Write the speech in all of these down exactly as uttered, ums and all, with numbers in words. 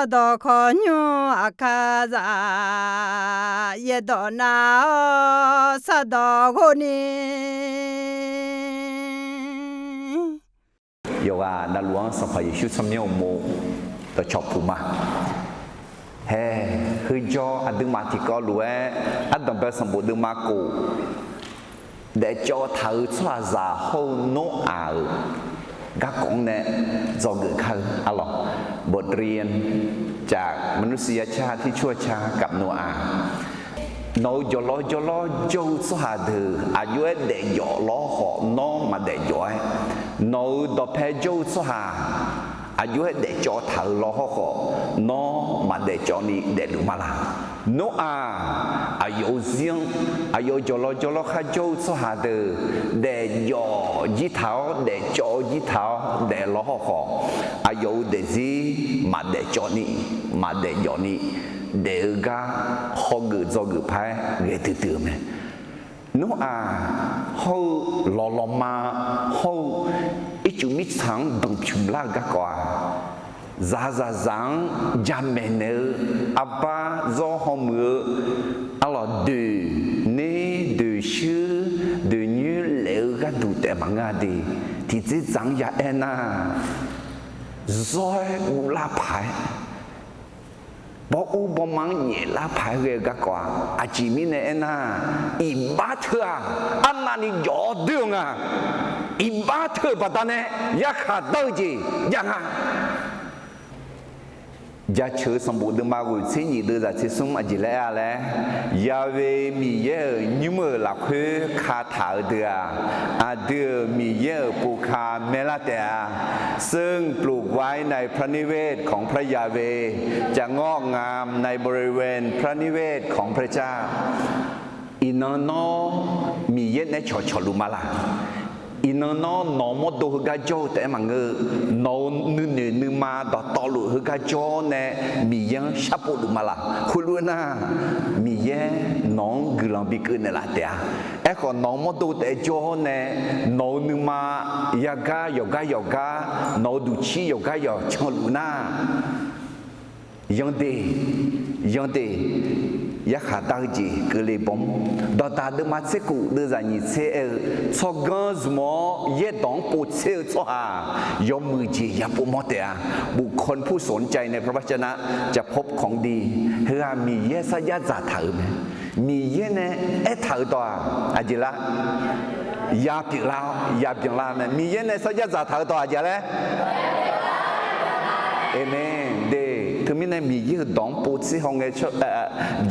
Sardawq khawqnymr aqkar zaf, yaerdawq nav-awr sardawq ghov ni. Yawqghaq navluf-anr Sanqpaq Yeqsur tsawrmyanr uqmov dawqcawq puq ma. Hae, heujawr aqduimaf tiqkawv lof-aer ardanqbae sanqbof deuvma khof daefcawv taq-euq tsawrhaqzaq hawr-eu Noraq-euq garkawv-anr nae dzawgeuf kar-eu arlawq. บทเรียนจากมนุษยชาติที่ชั่วช้ากับโนอาห์ Nawq-euq jawqlawr jawrlawr jawr-eu tsawrhaq deuq aqjox-aer daefjawf lawr khawf, nawr maq daefjawf-aer, nawq-euq dawqpae jawr-eu tsawrhaq aqjox-aer daefcawv taq-euq lawr hawr khawf, nawr maq daefcawv ni daefluf ma laq. Noraq aqyawf-euq zir-anr, aqyawf-euq jawqlawr jawrlawr kharjawr-eu tsawrhaq deuq daefjawf jir taq-awr, daefcawv jir taq-awr daef lawr hawr khawf, aqyawf-euq daefzir maq daefcawv ni, maq daefjawf ni daef-eu gar hawgeuf dzawgeuf paq-aer ghae duidui-eu mae. Noraq hawr-eu lawqlawqma hawr-eu ircuf mirtsaq-anr danqpymq lar-eu garkawv-aq, zaqzaqzaq-anr jamaeq naeq-eu arbar zawr hawmuiq-eu arlawq, doeq ner doeq shuir doeq nyoer laef-eu gharduq taef maqngeur-a de. Tiqdzerdzaq-anr ya aer nar, zawr-aer guvlar paq-aer, bawr ur bawrma-anr nyaeflar paq-aer ghae-eu garkawv-aq, aqjeq mirnae aernar, iqbax teu-aq, arnavni jawf-awr doer-eu nga. Iqbax teu-euq baqdanae yarkhaq dar-eu jeq jav nga. Jaceuq-eu sanqbof deuvma ghoeq tser nyiq deuvzaq tser smr aqjeq laer aer-a laer, Yahweh Miqyaer-euq nymr-euq lafkhoer kataq-eu deuq-aq, aqdui-euq Miqyaer-euq pov ka maerlar taef-a. ซึ่งปลูกไว้ในพระนิเวศของพระยาเวห์ จะงอกงามในบริเวณพระนิเวศของพระเจ้า Iqnan nawr Miqyaer nae cawqcawq luf ma laq. Iqnan nawr nawq-euq mawrdo heugar jawr-eu taef-aer maqngeur-eu, nawq-euq nuinoeq nuima dawqtawvluf heugar jawr nae Miqyaer-anr sharpov luf ma laq. Khoerlof-aer nar, Miqyaer nawq-anr guiqlanq bikeuv naeqlaf taef-a. Aerkhawf, nawq-euq mawrdo taef-aer jawr nae nawq-euq nuima yagar yawqgar yawqgar, nawq-euq duqcir yawqgar yawq canluf nar, yanr de, yanr de, yarkhaq dar-eu jeq keuvle bawr. Dawqdaq deuvma tser khof deuvzaq nyiq tser aer-eu, tsawrganr zmq-awr yaerdawq-anr povtser-eu tsawrhaq yawmuiq jeq ya povmawr taef-a. บุคคลผู้สนใจในพระวจนะจะพบของดี Heu-aq Miqyaer sarjax dzaqtaq-euq mae. Miqyaer nae aertaq-euq dawq-aq aqjeq lar? Ya pyeuflar-awr ya byanlar mae. Miqyaer nae sarjax dzaqtaq-euq dawq aqjeq laer? Aqmeq de. Teumirnae Miqyaer-euq dawq-anr povtser hawngae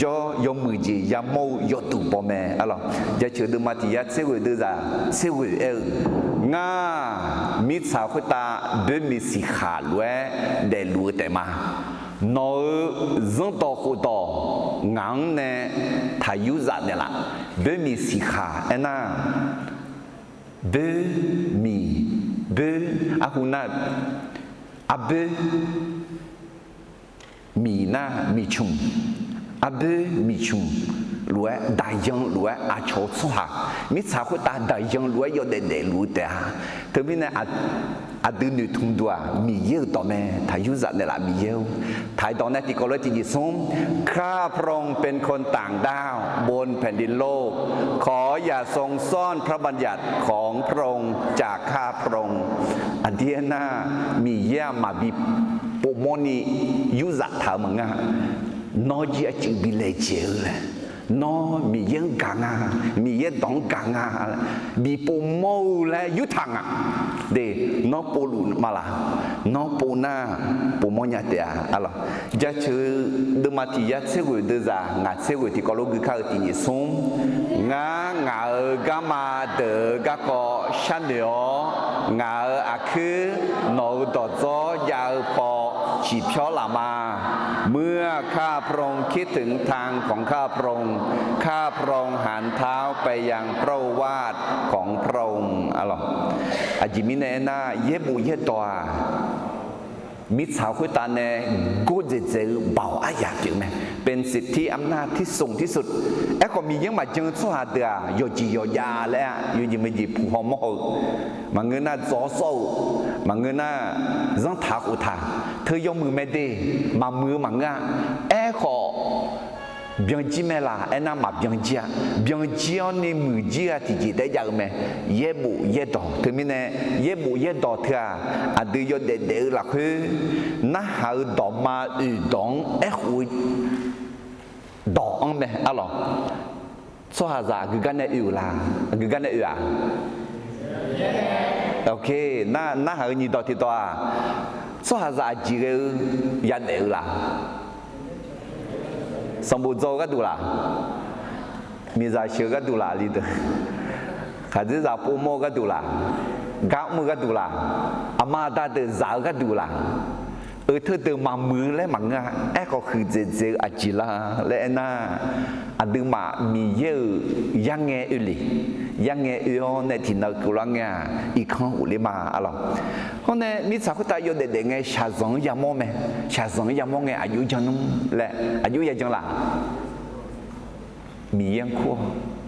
jawr yawmuiq jeq yamawr-eu yawduq baw mae. Arlawq, jaceuq deuvma tiq yar tser ghoeq deuvzaq tser ghoeq aer-eu, Ngar mirtsaq khoertav boermiq siqkhaq lof-aer daefluf-eu taef ma. Nawq-euq zanrdawq khofdawq ngaq-anr nae taqyur zaf naeqlaf. Boermiq siqkhaq aernar, boer, miq, boer, arhu nar, arboer, miq nar miqcmq, arboer miqcmq lof-aer daqyan lof-aer aqcawq-eu tsawrhaq mirtsaq khoertav daqyan lof-aer yawdaef daefluf-eu taef-a. Teumirnae aqdui noeqtmq duq-aq Miqyaer-euq dawq mae. Taqyur zaf naeqlaf Miqyaer-or. Taqdawq nae tiqkawv lof-aer tiqjeq smr, ข้าพระองค์เป็นคนต่างด้าวบนแผ่นดินโลก ขออย่าทรงซ่อนพระบัญญัติของพระองค์จากข้าพระองค์ Aqdui aernar, Miqyaer-aq maqbi povmawr ni yurzaf taq-eu maqngeur-a. Nawr jir aqcuif bi laejae-eu laer, nawr Miqyaer-anr gaq nga, Miqyaer dawq-anr gaq nga, bi povmawr-eu laer yurtaq nga. De, nawr povluf ma laq? Nawr pov nar, povmawr nya taef-a. Arlawq, jaceuq deuvma tiq yar tser ghoeq deuvzaq ngaq tser ghoeq tiqkawv lof gui kar-eu tiqjeq smr, Ngar ngaq-euq garma deuq-eu garkawv sharnoeq-awr, ngaq-euq aqkuir nawq-euq dawqdzawr jav-eu paw ciqpyawr laf ma. เมื่อข้าพระองค์คิดถึงทางของข้าพระองค์ ข้าพระองค์หันเท้าไปยังพระโอวาทของพระองค์ Arlawq, aqjeq mirnae aernar, yaerbof yaerdawq-aq, mirtsaq khoertav nae gordzaeq dzaeq-eu baoq aryaq pyeuf mae. เป็นสิทธิอำนาจที่สูงที่สุด. Aerkhawf, Miqyaer-anr maqjan-eu tsawrhaq deuq-aq, yawqjeq yawqjav laer-a, yawjeq maeqjeq puq haw mawr haw-eu, maqngeur nar dzaw sawr-eu, maqngeur nar zanrtaq khoftaq, teu yawmuiq mae de, maqmuiq-eu maqngeur-a. Aerkhawf, byanjir mae laq aernar, maqbyan jir-a. Byanjir-awr ni muiqjir-a tiqjeq taef-aer jav-eu mae. Yaerbof yaerdawq teumirnae, yaerbof yaerdawq teu-aq, aqdui yawdaef daef-eu lafkhoer, narhaq-eu dawqma oeq dawq-anr aerkhof-eu dawq-anr mae arlawq. Tsawrhaqzaq aqgeu gar nae oe-euq la? Aqgeu gar nae oe-aq? Ok, nar, narhaq-eu nyiq dawq tiqdawq-aq, tsawrhaqzaq aqjeq ghae-eu yadaef-eu la? Sanqbof dzaw-eu gharduq laq? Miqzaq sheuq-eu gharduq laq? Li deuq, khaqdzerzaq povmawr-eu gharduq laq? Gar mr-eu gharduq laq? Aqma aqda deuq zaq-eu gharduq laq? Euq teudeuq maqmuiq-eu laer maqngeur-a. Aerkhawf, huiqdzaeq dzaeq-eu aqjeq la laer aernar, aqduimaf Miqyaer-euq yarngae oe le. Yarngae oe-awr nae tiqnan keuvlar ngae-aq, irkanr ghofler ma arlawq. Hawr nae mirtsaq khoertav yawdaef daef ngae shaqzanq-anr yamawr mae. Shaqzanq-anr yamawr ngae aqjox jan nmr laer aqjox ya jan laq? Miqyaer-anr kur-awr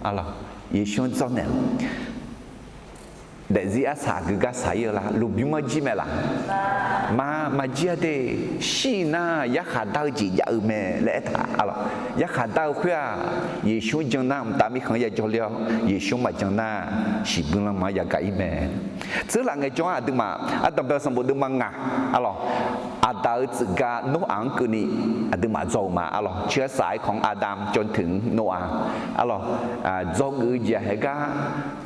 arlawq, Yeqsur-anr dzawrnaeq-awq. Daefzir arsaq aqgeu gar saq-ir-eu la? Lmqbymr-anr jir mae laq? Ma, maqjir-a de. Shir-ir nar yarkhaq dar-eu jeq jav-eu mae laer aertaq arlawq. Yarkhaq dar-eu khoer-aq, Yeqsur-anr jan nar mqtav mirkhanq-anr yajawr ler-awr, Yeqsur-anr maqjan nar shiqbuir lanma-anr yagaq-ir mae. Tseurlaf ngaejawr-aq, aqduimaf ardanqbae-eu sanqbof deuvma ngaq arlawq, Aqdaq-euq tsuifgar Noraq-anr keuvni aqduimaf dzaw-euq ma arlawq. Ceursaq-aer kanq Aqdaq jawr teu-anr Noraq arlawq, dzawgeuf-eu jeq-aq haegar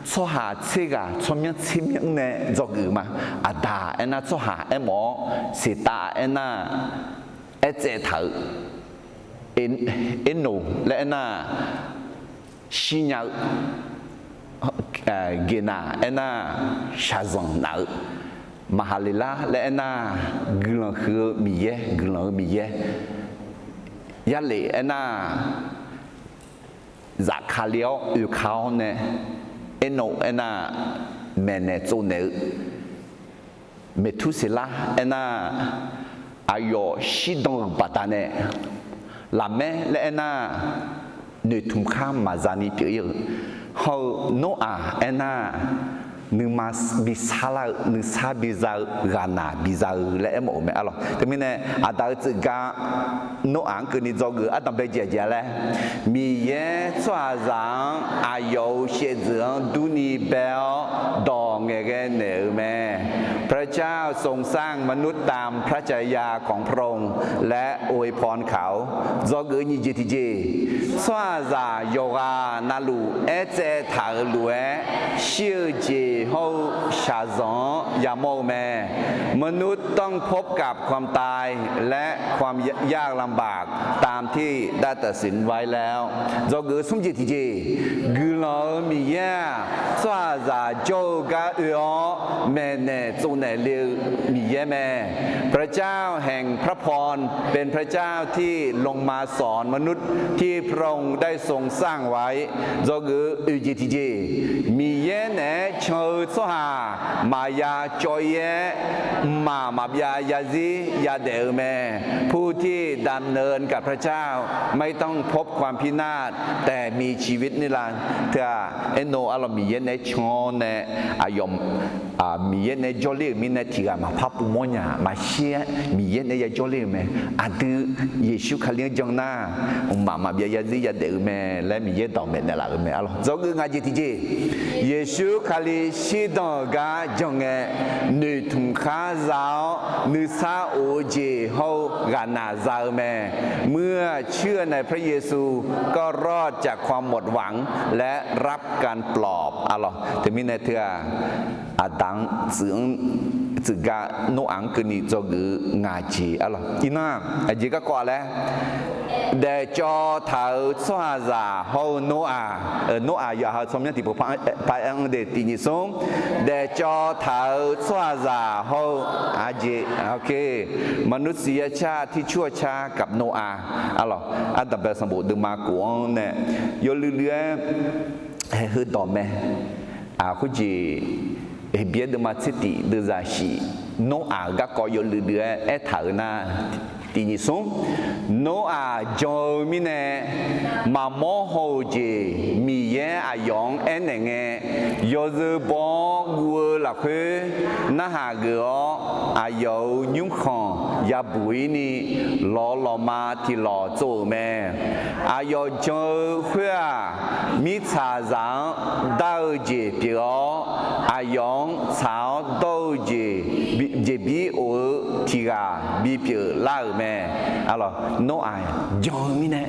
tsawrhaq tser ghaq tsawrmyanr tser myanr nae dzawgeuf-euq ma. Aqdaq aernar tsawrhaq aermawf-awr, Seqtav aernar aertsaev taq-eu, Ernoq laer aernar shirnya-eu, Geqnaq aernar shaqzanq naf-eu, Maqhaqleqlar laer aernar guiqlanq huiq-eu miqyaer, guiqlanq-eu miqyaer, Yarlef aernar zafkale-awr oeka-awr nae, Ernoq aernar maeqnaeq tsovnaeq-eu, Meqturseqlar aernar aqyawf shirdan-euq baqdanae, Laqmaer laer aernar noeqtmq khar maqza ni pyeuf-ir-eu, hawr-eu Noraq aernar nuima bi sarlar-eu, nuisar biza-eu, ghaqnaq biza-eu laer aermawf-euq mae arlawq. Teumirnae Aqdaq-euq tsuifgar Noraq-anr keuvni dzawgeuf ardanqbae jeq aqjeq-a laer, Miqyaer tsawrhaqzaq-anr aqyawf-euq shaevdzeuf-anr durni bae-awr dawq ngaeqghae naeq-euq mae. พระเจ้าทรงสร้างมนุษย์ตามพระฉายาของพระองค์ และอวยพรเขา Dzawgeuf nyiq jeq tiqjeq, tsawrhaqzaq yawqghaq navluf aertsaev taq-euq lof-aer shir-eu jeq hawr-eu shaqzanq-anr yamawr-eu mae. มนุษย์ต้องพบกับความตายและความยากลำบาก ตามที่ได้ตัดสินไว้แล้ว Dzawgeuf smr jeq tiqjeq, guiqlanq-euq Miqyaer-aq, tsawrhaqzaq jawr-eu gar oe-awr maeqnaeq tsovnaeq le-eu Miqyaer mae. พระเจ้าแห่งพระพร เป็นพระเจ้าที่ลงมาสอนมนุษย์ที่พระองค์ได้ทรงสร้างไว้ Dzawgeuf oeq jeq tiqjeq, Miqyaer naeq-aer can-eu tsawrhaq maqya cawv-ir-aer, mqmaq maqbyav zarzir yadaef-eu mae. ผู้ที่ดำเนินกับพระเจ้า ไม่ต้องพบความพินาศ แต่มีชีวิตนิรันดร์ Teu-aq, Ernoq arlawq Miqyaer naeq-aer can-awr nae aqyawf Miqyaer naeq-aer jawrler-euq mirnae tiq ghaq maqpar puvmawr nya-aq, maqshir-aer Miqyaer naeq-aer yajawrler-euq mae. Aqdui Yeqsur Kali-anr jan nar, mqmaq maqbyav zarzir yadaef-eu mae laer Miqyaer dawq maeqnaeq laf-euq mae arlawq. Dzawgeuf ngaq jeq tiqjeq, Yeqsur Kali shirdan-euq gar jan ngae, noeqtmq khar za-awr nuisar of-eu jeq hawr-eu ghaqnaq za-eu mae. เมื่อเชื่อในพระเยซู ก็รอดจากความหมดหวัง และรับการปลอบ arlawq. Teumirnae teu-aq, Aqdaq-anr tsuif-anr tsuifgar Noraq-anr keuvni dzawgeuf-eu ngaq jeq arlawq. Iqnan aqjeq garkawv-a laer, daefcawv taq-euq tsawrhaqzaq hawr-eu Noraq, Noraq yawqha-euq tsawrmyanr tiqpov par-aer-anr de tiq nyiq smr, daefcawv taq-euq tsawrhaqzaq hawr-eu aqjeq, มนุษยชาติที่ชั่วช้ากับโนอาห์ arlawq. Ardanqbae sanqbof deuvma kof-anr nae yawluiv luiv-aer haeq heudawq mae. Khoerjeq Heqbyaer deuvma tser tiq deuvzaq shif Noraq-euq garkawv yawluiv duiv-aer aertaq-euq nar, tiq nyiq smr, Noraq jan-eu mirnae maqmawr haw-euq jeq Miqyaer aqyawf-anr aernaeq ngae, yawzeu baw-awr guv-eu lafkhoer narhaq geuf-awr, aqyawf-euq nymrkhanq yabuq-ir ni, lawq lawqma tiqlawq tsov-euq mae. Aqyawf jan-eu khoer-aq, mirtsaqzaq-anr dar-eu jeq pyeuf-awr, aqyawf-anr tsaq-awr dawr-eu jeq, jeqbir of-eu tiq ghaq bipyeuf lar-euq mae. Arlawq, Noraq jan-eu mirnae,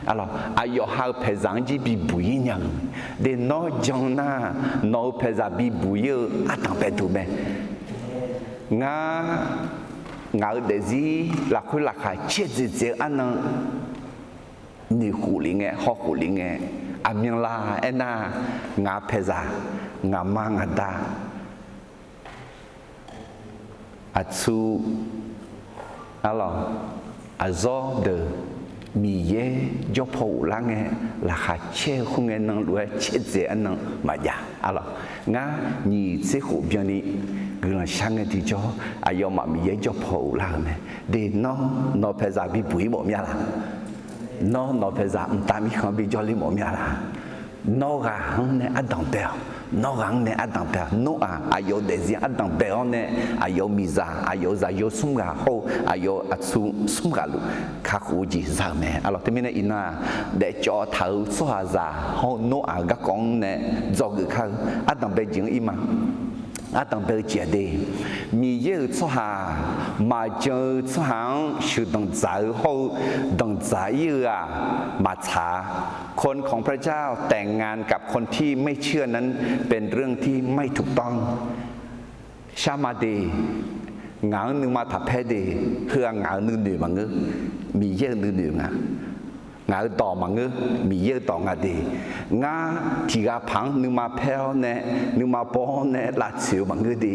arlawq, aqyawf ha-eu paeqzaq-anr jir bibuq-ir nya-euq. De nawr jan nar, nawq-euq paeqzaq bibuq-ir-eu ardanq baeduq mae. Ngar, ngaq-euq daefzir lafkhoer laqkhaq caerdzaeq dzaeq-eu arnan noeqkhof lef ngae, hawkhof lef ngae, aqmyanlav aernar, ngaq paeqzaq, ngaqma ngaqda, aqtsu, arlawq, aqzawr deuq Miqyaer jawr paw ghoflar ngae, laqkhaq caer-eu khoerngae nan lof-aer caerdzaeq arnan maqjav. Arlawq, ngar nyiq tser khof byanni guiqlanq shar ngae tiqjawr, aqyawfmaf Miqyaer jawr paw ghoflar-euq mae. De nawr, nawq paeqzaq bibuq-ir mawf mir-a laq? Nawr, nawq paeqzaq mqtav mirkhanq bijawr ler mawf mir-a laq? Nawr ghaq-anr nae ardanq bae-awq. Nawr ghaq-anr nae ardanq bae-awq. Noraq aqyawf-euq daefzir ardanq bae-awr nae, aqyawf-euq miqzaq, aqyawf-euq zaqyo smr ghaq hawr-eu aqyawf-euq aqtsu smr ghaq luf kakhof-eu jeq za-euq mae. Arlawq, teumirnae iqnan-aq, daefcawv taq-euq tsawrhaqzaq hawr-eu Noraq-euq garkawv-anr nae dzawgeuf kar-eu ardanq bae jeq-anr ir ma. Ardanq bae-eu jeq-aq de, Miqyaer-euq tsawrhaq maqjan-eu tsawrhaq-anr sheuqdanq dzaq-eu hawr-eu danqdzaq-ir-eu-aq maqtsaq-a. คนของพระเจ้าแต่งงานกับคนที่ไม่เชื่อนั้นเป็นเรื่องที่ไม่ถูกต้อง Sharma de, ngaq-anr nuima taqpaer de, heu-aq ngaq-euq nuinoeq maqngeur, Miqyaer-euq nuinoeq nga. Ngaq-euq dawq maqngeur, Miqyaer-euq dawq nga de. Ngar tiq ghaq paq-anr nuima paer-awr nae, nuima baw-awr nae lavtsoeq-eu maqngeur de.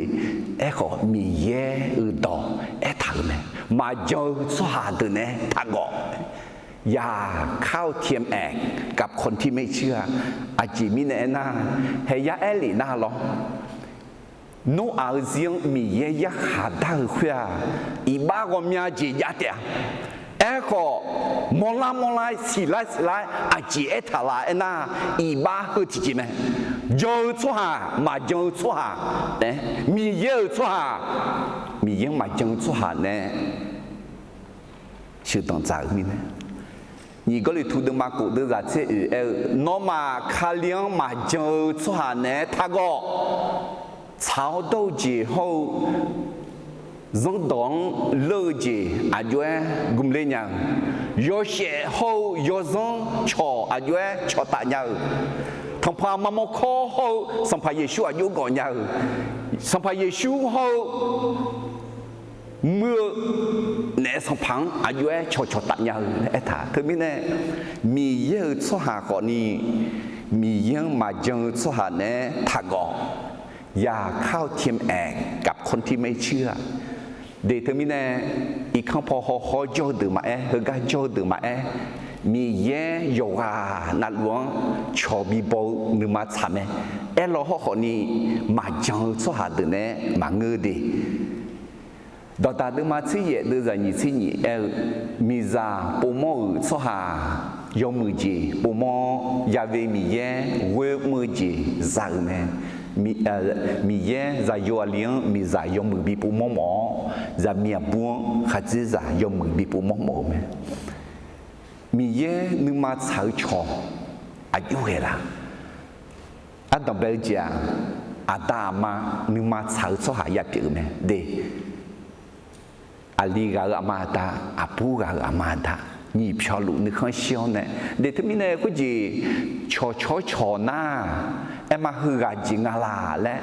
Aerkhawf, Miqyaer-euq dawq aertaq-euq mae. Maqjan-eu tsawrhaq deuq nae taqgawf. อย่าเข้าเทียมแอกกับคนที่ไม่เชื่อ Aqjeq mirnae aernar, haeqyar aer lef nar lawr, Noraq-eu zir-anr Miqyaer yarkhaq dar-eu khoer-aq, iqbax ghawqmya jeq jav taef-a. Aerkhawf, mawrlar mawrlar siqlar siqlar aqjeq aertaq laf aernar, iqbax heu tiqjeq mae. Jan-eu tsawrhaq, maqjan-eu tsawrhaq nae, Miqyaer-euq tsawrhaq, Miqyaer-anr maqjan-eu tsawrhaq nae sheuqdanq dzaq-euq mirnae, nyiq Gawrliqtu deuvma kof deuvzaq tser oeq aer-eu, nawmaf Kali-anr maqjan-eu tsawrhaq naeq-aer taqgawf. Tsaq-awr dawr-eu jeq hawr-eu zanrdawq-anr leur-eu jeq aqjox-aer gmqler nya-euq, yawshaef hawr-eu yawzanr cawq aqjox-aer cawqtaf nya-euq, tanqpaq mamawr kawr hawr-eu Sanqpaq Yeqsur aqjox gawq nya-euq, Sanqpaq Yeqsur hawr-eu muir-eu naef sanqpaq-anr aqjox-aer cawqcawq taf nya-eu laer aertaq. Teumirnae, Miqyaer-euq tsawrhaq khawfni, Miqyaer-anr maqjan-eu tsawrhaq naeq-aer taqgawf. อย่าเข้าเทียมแอกกับคนที่ไม่เชื่อ De teumirnae, irkanr paw hawkhawr jawr-eu deuq maqaer, heugar jawr-eu deuq maqaer, Miqyaer yawqghaq navluf-anr cawq bibaw-eu nuima tsaq mae. Aerlaw hawrkhawfni, maqjan-eu tsawrhaq deuq naeq-aer maqngeur de. Dawqdaq deuvma tser yaef deuvzaq nyiq tser nyiq aer-eu, miqzaq povmawr-euq tsawrhaq yawmuiq jeq povmawr-awr, Yaqve Miqyaer ghoer mr-eu jeq za-euq mae. Miqyaer zaqyo aqli-anr miqzaq yawmuiq bi povmawr mawf-awr, zaqmiq aqbur-anr khaqdzerzaq yawmuiq bi povmawr mawf-eu mae. Miqyaer nuima tsaq-eu cawq aqjox ghae laf? Ardanqbae-eu jeq-aq, aqda aqma nuima tsaq-eu tsawrhaq yapyeuf-eu mae de. Aqli ghaq-euq aqma aqda, aqbur ghaq-euq aqma aqda, nyiq pyawq luf nuikhanr shir-awr nae, de teumirnae khoerjeq cawqcawq cawq nar, aerma heughaq jeq nga laq laer,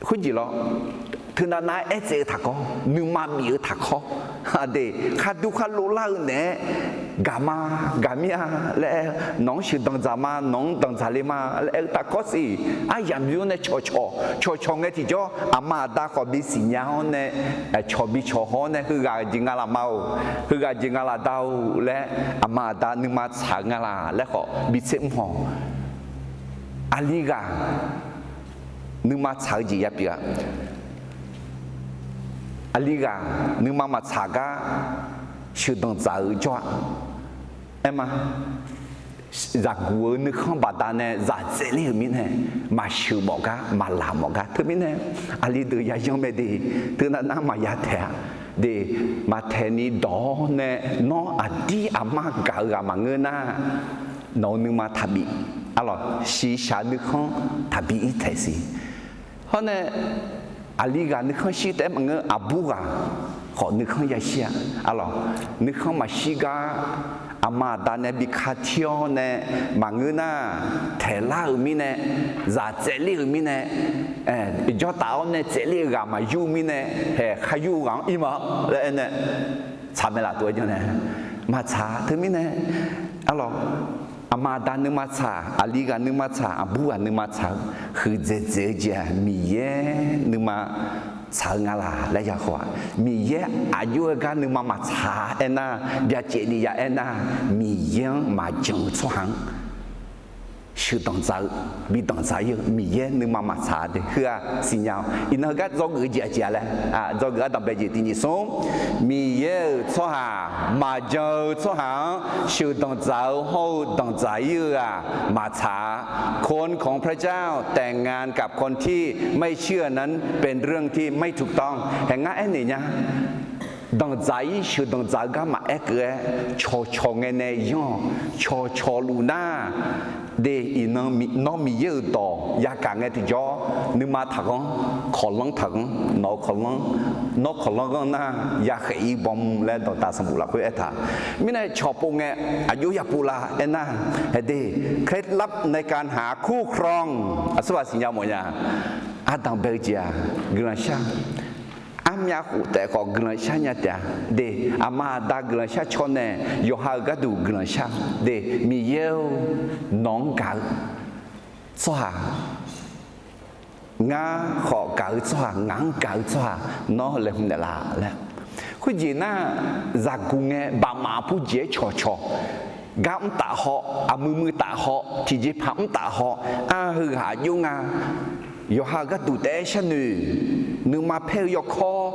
khoerjeq lawr, teunav nav-aer aertsaev-eu taqkawr, nuima bif-eu taqkawr, aqde, khaqduq khaqlof lar-eu naeq-aer, gaqma, gaqmir-a laer, nawq-anr sheuqdanq dzaq ma, nawq-anr danqdzaq le ma laer aer-eu taqkawr siq. Aryamq bymr nae cawqcawq, cawqcawq ngae tiqjawr, aqma aqda khawf bisiq nya-awr nae, cawq bi cawq haw-awr nae, heughaq jeq nga laf ma-or, heughaq jeq nga laf da-or laer, aqma aqda nuima tsaq-eu nga laq laer khawf bitser mr haw. Aqli ghaq nuima tsaq-eu jeq yapyeuf-a. Aqli ghaq nuima maqtsaq gar sheuqdanq dzaq-eu jawr-a. Aer ma, zaqguq-eu nuikhanr baqdanae zaq tsaevler-euq mirnae, maqsheuq mawf gar, maqlaq mawf gar. Teumirnae aqli deuq yayan mae de, teunav nar maqya taeq-a. De, maqtaeq ni dawq-awr nae, nawr aqdir aqmar gaq-eu ghaq maqngeur nar, nawq-eu nuima taqbif, arlawq, shiqshaq nuikhanr taqbi ir taeq siq. Hawr nae, aqli ghaq nuikhanr shir taef-aer maqngeur, aqbur ghaq khawf nuikhanr yashir-a. Arlawq, nuikhanr maqshir gar, aqma aqda nae bi ka tir-awr nae maqngeur nar, taeqlar-euq mirnae, zaq tsaevler-euq mirnae, jawrtaf-awr nae tsaevler-eu ghaq maqyur mirnae, haeq kha yur-eu ghaq-anr ir ma laer aer nae, tsaq mae laf tov-aer janr nae, maqtsaq-a. Teumirnae, arlawq, aqma aqda nuima tsaq, aqli ghaq nuima tsaq, aqbur ghaq nuima tsaq-eu, huiqdzaeq dzaeq-eu jeq-aq, Miqyaer nuima tsaq-eu nga laq laer yakhawf-aq, Miqyaer aqjox-aer gar nuima maqtsaq aernar, byacaevni ya aernar, Miqyaer-anr maqjan-eu tsawrhaq-anr sheuqdanq dzaq-eu, bi danqdzaq ir-eu Miqyaer nuima maqtsaq de. Heu-aq siqnya-awr, iqnan heugar dzawgeuf-eu jeq aqjeq-a laer, dzawgeuf ardanqbae jeq tiq nyiq smr, Miqyaer-euq tsawrhaq maqjan-eu tsawrhaq-anr sheuqdanq dzaq-eu hawr-eu danqdzaq ir-eu-aq maqtsaq-a. คนของพระเจ้าแต่งงานกับคนที่ไม่เชื่อนั้นเป็นเรื่องที่ไม่ถูกต้อง haeq ngar aernaeq nya. Danqdzaq ir sheuqdanq dzaq-eu gar maqaer keuv-aer, cawqcawq ngae nae yanr-awq. Cawqcawq luf nar, de, iqnan nawr Miqyaer-euq dawq yagaq ngae tiqjawr, nuima taqghanr, kawqlanr taqghanr, nawq-eu kawqlanr, nawr kawqlanr ghanr nar, yakhaeq ir bawm laer dawqdaq sanqbof lafkhoer aertaq. Mirnae cawqpov ngae, aqjox yapov la aernar, haeq de, เคล็ดลับในการหาคู่ครอง aqsurghaq siqnya mawfnya. Ardanqbae-eu jeq-aq, guiqlanq shar armyav khof taef khawf guiqlanq shar nya taef-a. De, aqma aqda guiqlanq shar caw nae, yawqha-euq gharduq guiqlanq shar. De, Miqyaer-or, nawq-anr gaq-eu tsawrhaq ngar khawf gaq-eu tsawrhaq, ngaq-anr gaq-eu tsawrhaq nawr laeqhmq naeqlaf laer. Khoerjeq nar, zaqguq ngae baqmaf purjeq-aer cawqcawq, gar mr taf haw, aqmuiq muiq taf haw, tiqjeqpaq mr taf haw, ar heughaq aqjox nga. Yawqha-euq gharduq taef-aer sharnoeq, nuima paer-eu yawkawr,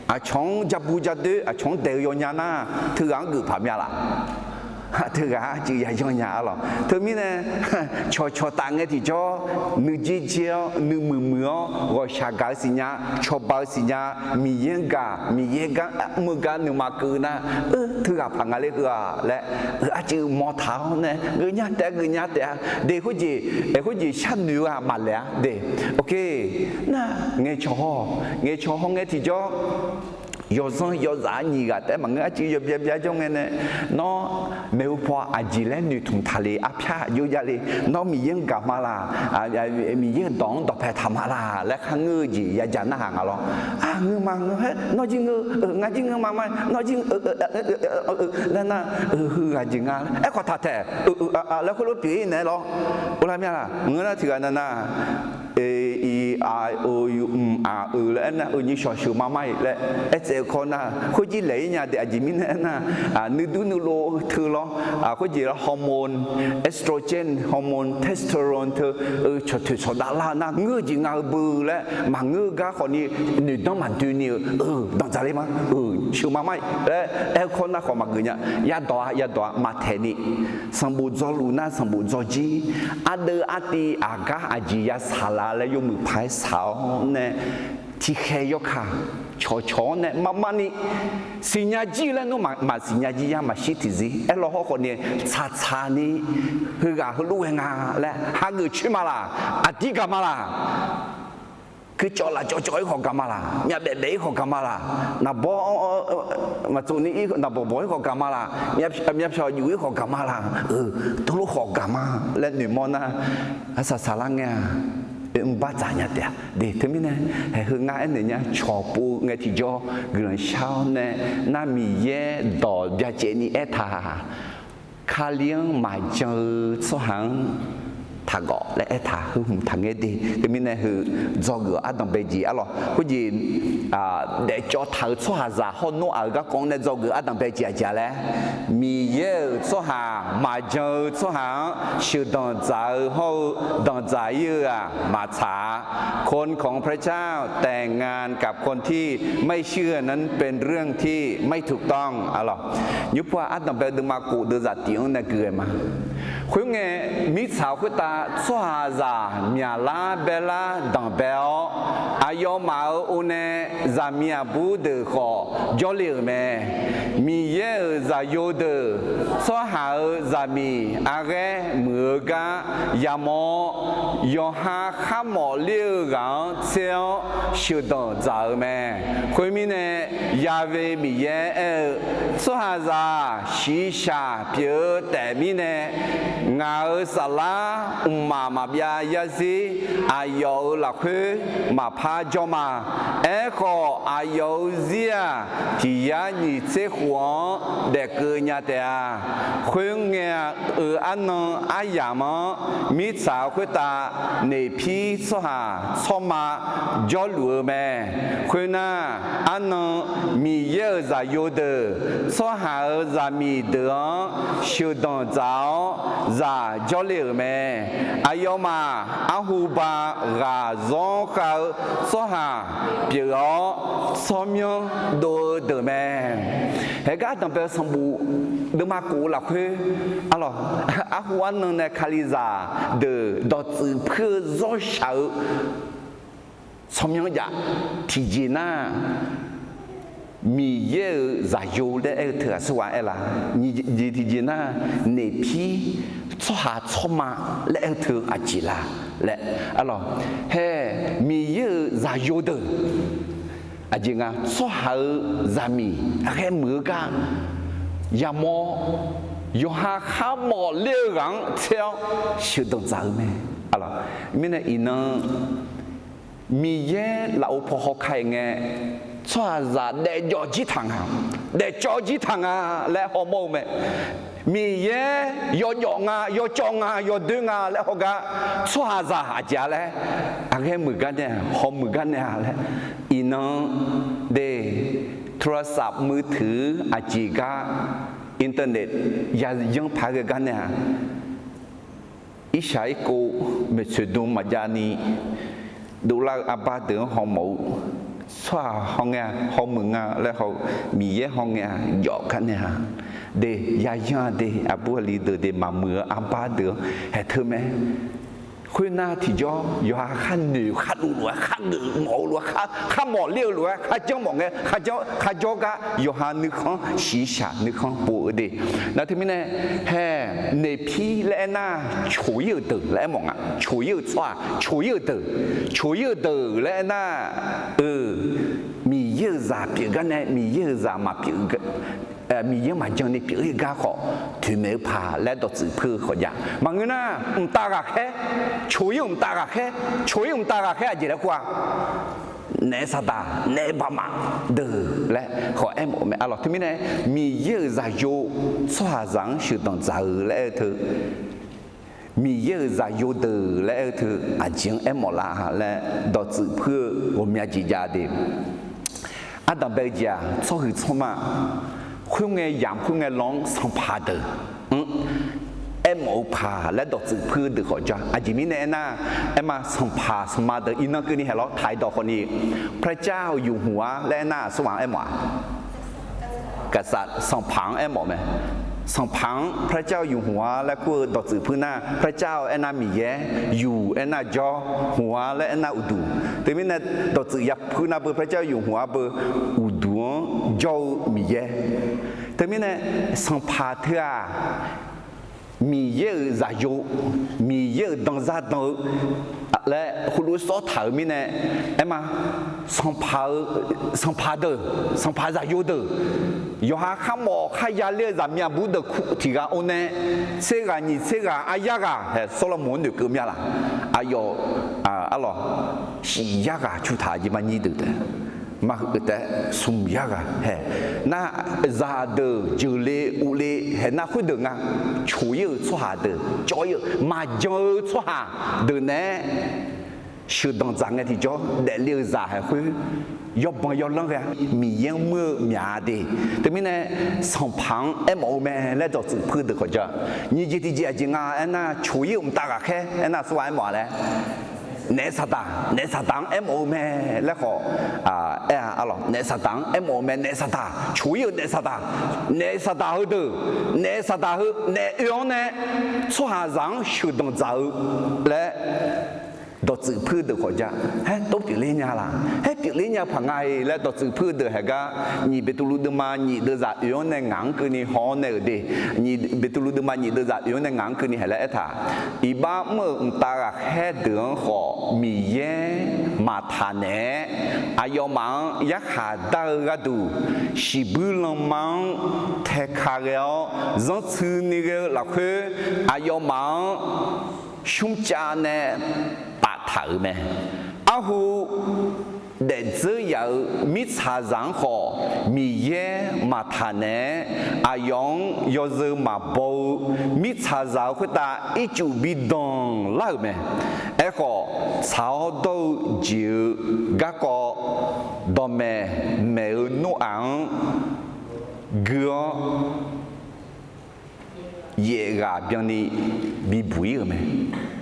aqcawq-anr ja bu ja doer, aqcawq-anr daeq-eu yawnya nar, teughaq-anr geuf paq mya laf. Teughaq-anr aqcuiv ya yanr nya arlawq. Teumirnae, cawqcawq taf ngae tiqjawr, nuijer jer-awr, nuimuiq muiq-awr, ghawqshaq gaq-eu siqnya, cawba-eu siqnya, Miqyaer-anr gaq, Miqyaer gar mr-eu gar nuima keuv nar, eu, teughaq paq nga ler heu-aq laer, eu, aqcuiv mawq taq-awr nae, geufnya taef-a, geufnya taef-a. De khoerjeq, khoerjeq sharnoeq-eu-aq maqlaeq-a de. Oke, nar ngaeqcawq haw, ngaeqcawq haw ngae tiqjawr, yawzanr yawzaf-a nyiq ghaq taef-aer maqngeur, aqcuiv yawbya bya jawr ngae nae, nawr maeqhu paw aqjeq laer noeqtmq taq le, arpyar aqjox jav le, nawr Miqyaer-anr gaq ma laq, Miqyaer-euq dawq-anr dawqpae taq ma laq laer kharngeur-eu jeq yadzaq narhaq nga lawr. Aq, ngeur ma ngeur, haer, nawr jir ngeur, ngar jir ngeur ma ma, nawr jir, laer nar, heu ghaq jeq nga laer aerkhawf taq taeq, laer khoerlof pyeuf-ir naeq-aer lawr. Uvlar mya laq, ngeur nar tiq ghaq na nar, e, i, a, o, u, m, a, eu laer aernar, eu nyi shawq sheuq ma ma-iq laer aertsaev-eu kawr nar, khoerjir laeq-ir nya de. Aqjeq mirnae aernar, nuidur nuilov teu lawr, khoerjeq lawr hormone, estrogen hormone, testosterone teu, eu, cawqtoeq sawqdav lar-eu nar ngeur-eu jeq nga-eu beu laer maqngeur-eu gar khawfni, noeqdanr maqdoeni-eu, eu, danqdzaq le ma, eu, sheuq ma ma-iq laer aer-eu kawr nar khawf maqgeuf nya. Yadawq-a, yadawq-a, maqtaeq ni. Sanqbof dzawluf nar sanqbof dzawjir. Ardeuv artiv aqgar aqjeq ya saqlaf laer yawmuiq paq-aer saq-awr nae, tiqkhaeq yawkaq cawqcawq-anr nae marmarni siqnya jir laer nar, maqsiqnya jir ya maqshir tiqzir aerlaw hawrkhawf ni, tsaqtsaq ni, heughaq heulof ghae nga laer hageuf coer ma laq, aqdir gaq ma laq. Kuircawv lafcawv cawv-ir khawf gaq ma laq, myavbaef baef-ir khawf gaq ma laq, naqbawr maqtsov ni-ir naqbawq bawq-ir khawf gaq ma laq, myavpyawq yuf-ir khawf gaq ma laq, eu, teulof khawf gaq ma laer noeqmawr nar, arsaq saqlar ngae-aq, oe, mr bardzaq nya taef-a de. Teumirnae, haeq heu ngar aernaeq nya cawqpov ngae tiqjawr guiqlanq shar-awr nae, nar Miqyaer dawq byacaevni aertaq, Kali-anr maqjan-eu tsawrhaq-anr taqgawf laer aertaq heu hmq taqngaer de. Teumirnae heu dzawgeuf-awr ardanq bae jeq arlawq. Khoerjeq daefcawv taq-euq tsawrhaqzaq hawr nawr-aq-euq garkawv-anr nae dzawgeuf-eu ardanq bae jeq aqjeq-a laer, Miqyaer-euq tsawrhaq maqjan-eu tsawrhaq-anr sheuqdanq dzaq-eu hawr-eu danqdzaq ir-eu-aq maqtsaq-a. คนของพระเจ้า แต่งงานกับคนที่ไม่เชื่อนั้นเป็นเรื่องที่ไม่ถูกต้อง arlawq. Nymrpov-aq ardanq bae-eu deuvma kof deuvzaq tif-anr nae gui-aer ma. Khoerngae, mirtsaq khoertav tsawrhaqzaq myaqlar baelar danqbae-awr, aqyawfmaf-euq or nae zaqmiq aqbur deuq khawf jawrle-euq mae. Miqyaer-euq zaqyo deuq tsawrhaq-euq zaqmiq arghaer muiq-eu gar yamawr-awr, yawqha kharmawf ler-eu ghaq-anr tser-awr sheuqdanq dzaq-euq mae. Khoermirnae, Ya've Miqyaer aer-eu, Tsawrhaqzaq shiqshaq pyeuf-eu taef mirnae, ngaq-euq saflar mqmaq maqbyav yarzir aqyawf-euq lafkhoer maqpar jawr ma. Aerkhawf, aqyawf-euq zir-aq, tiq yar nyiq tser khof-anr daefkeuv nya taef-a. Khoerngae-euq arnan aryamq-anr mirtsaq khoertav naeqpir tsawrhaq tsawrma jawrluf-eu mae. Khoernar, arnan Miqyaer-euq zaqyo deuq tsawrhaq-euq zaqmiq deuq-anr sheuqdanq dzaq-awr zaq jawrle-euq mae. Aqyawfmaf arhu ba ghaq zawr khav-eu tsawrhaq pyeuf-awr, tsawrmyanr dov-eu deuq mae. Haegar ardanq bae-eu sanqbof deuvma kof-eu lafkhoer, arlawq, arhu arnan nae Kalizaq deuq dawqtsuif puir-eu zawr shaq-eu tsawrmyanr jav. Tiqjeq nar, Miqyaer-euq zaqyo laer aer-eu teu aqsurghaq aer la? Nyiq jeq tiqjeq nar, naeqpir tsawrhaq tsawrma laer aer-eu teu aqjeq la laer, arlawq, hae, Miqyaer-euq zaqyo deuq aqjeq nga, tsawrhaq-euq zaqmiq ghae muiq-eu gar yamawr, yawqha kharmawf ler-eu ghaq-anr tser-awr sheuqdanq dzaq-eu mae. Arlawq, mirnae iqnan Miqyaer lafov paw hawkar-iq ngae, tsawrhaqzaq daefjawv jir taq nga, daefcawv jir taq nga laer hawmawr-eu mae. Miqyaer yawjawf nga, yawcawv nga, yawdoer nga laer hawgar, tsawrhaqzaq aqjeq-a laer, aqghae muiq gar nae-a, hawmuiq gar nae-a laer, iqnan de, โทรศัพท์มือถือ aqjeq gar, internet yayanr paq-aer ghae gar nae-a, irshaq irkov, maeqtsoeqdm maqjav ni dovlar-eu arbar deuq-anr hawmawf-eu, tsawrhaq hawngae-a hawmuiq nga laer haw-eu, Miqyaer hawngae-a jawf gar nae-a de, yayanr-a de, aqbur aqli deuq de, maqmuiq-eu arbar deuq-anr haeq teu mae. Khoernar tiqjawr yawqha kharnoeq kharluf lof-aer, khargeuf mawf-eu lof-aer, kharmawf ler-eu lof-aer, kharjanr mawf ngae, kharjanr kharjawr gar yawqha nuikhanr shiqshaq nuikhanr pov-eu de. Nar teumirnae, hae, naeqpir laer aernar, coq-ir-euq deuq laer aermawf nga. Coq-ir-euq tsawrhaq, coq-ir-euq deuq, coq-ir-euq deuq laer aernar, eu, Miqyaer-euq zaq pyeuf gar nae Miqyaer-euq zaq maqpyeuf, Miqyaer maqjan ni pyeuf-ir gar khawf, toeqmaeq-eu paq laer dawqtsuif puir-eu khawf jav. Maqngeur nar, mqtav ghaqkhaer, coq-ir-euq mqtav ghaqkhaer, coq-ir-euq mqtav ghaqkhaer aqjeq laer kur-a, naef saqdaq, naef baqmaf deuq laer khawf aermawf-eu mae. Arlawq, teumirnae Miqyaer-euq zaqyo tsawrhaqzaq-anr sheuqdanq dzaq-eu laer aer-eu teu, Miqyaer-euq zaqyo deuq laer aer-eu teu aqjeq-anr aermawf lar laer dawqtsuif puir-eu ghawqmya jeq jav de. Ardanq bae-eu jeq-aq, tsawrhuiq tsawrma khoerngae yamq khoerngae law-anr sanqpaq deuq-anr aermawf-eu paq laer dawqtsuif puir-eu deuq khawf jawr-a. Aqjeq mirnae aernar, aerma sanqpaq sanqma deuq iqnan keuvni haeq lawr taq-ir dawq khawfni, พระเจ้าอยู่หัว laer aernar aqsurghaq-anr aermawf-a. Gaqsaq sanqpaq-anr aermawf mae. Sanqpaq-anr พระเจ้าอยู่หัว laer kur-eu dawqtsuif puir nar, พระเจ้า aernar Miqyaer, อยู่ aernar jawr, หัว laer aernar uqduq. Teumirnae dawqtsuif yapuir nar beu พระเจ้าอยู่หัว beu uqduq-anr jawr-eu Miqyaer. Teumirnae sanqpaq teu-aq, Miqyaer-euq zaqyo, Miqyaer-euq danzar dan-eu laer heulof-aer sawr taq-euq mirnae, aerma, sanqpaq-eu, sanqpaq deuq, sanqpaq zaqyo deuq, yawqha kharmawf kharya ler-eu zaqmiq aqbur deuq kur tiq ghaq or nae, tser ghaq nyiq tser ghaq aryar ghaq hae Sawrlaqmoq-anr noeqkeuv mya laq? Aqyawf, arlawq, shif yar ghaq cu taq-eu jeq maqnyir deuq taef. Marhuiq taef smq yar ghaq hae. Nar, zaqdeuq jeuqle uvle hae nar khoerdeuq nga. Coq-ir-euq tsawrhaq deuq cawv-ir-eu maqjan-eu tsawrhaq deuq naeq-aer sheuqdanq dzaq ngae tiqjawr daefle-eu zaq haeq khoer yawbanq yawlanr ghae-a. Miqyaer-anr muir-eu myaq-a de. Teumirnae, sanqpaq-anr aermawf-eu mae laer dawqtsuif puir-eu deuq khawf ja. Nyiq jeq tiqjeq aqjeq nga aernar, coq-ir-euq mqtav ghaqkhaer aernar, aqsurghaq aermawf-a laer, naef saqdaq, naef saqdaq-anr aermawf-eu mae laer khawf aer-a arlawq. Naef saqdaq-anr aermawf-eu mae. Naef saqdaq, coq-ir-euq naef saqdaq, naef saqdaq heudeuq, naef saqdaq heu naef oe-awr nae tsawrhaqzaq-anr sheuqdanq dzaq-eu laer dawqtsuif puir-eu deuq khawf ja. Haer tov pyeufler nya laq? Haer pyeufler nya paq nga-iq laer dawqtsuif puir-eu deuq haeq gar, nyiq Beqtuvluv deuvma nyiq deuvzaq oe-awr nae ngaq-anr keuvni haw-awr nae-euq de. Nyiq Beqtuvluv deuvma nyiq deuvzaq oe-awr nae ngaq-anr keuvni haeq laer aertaq, iqbax mr-euq mqtav ghaqkhaer deuq-anr khawf Miqyaer maqtaq naeq-aer, aqyawfmaf-anr yarkhaq dar-eu gharduq, shiqbuir lanma-anr taeka ghae-awr zanrtsuini ghae-eu lafkhoer, aqyawfmaf-anr shmrcav nae paftaq-euq mae. Arhu daefdzeur yaf-euq mirtsaqzaq-anr khawf Miqyaer maqtaq naeq-aer, aqyawf-anr yawzeu maqbaw-eu mirtsaqzaq-eu khoertav ircuf bi danqlar-euq mae. Aerkhawf, tsaq-awr dawr-eu jeq-eu garkawv dawqmaeq maeq-eu Noraq-anr gui-awr yaef ghaq byanni bibuq-ir-euq mae.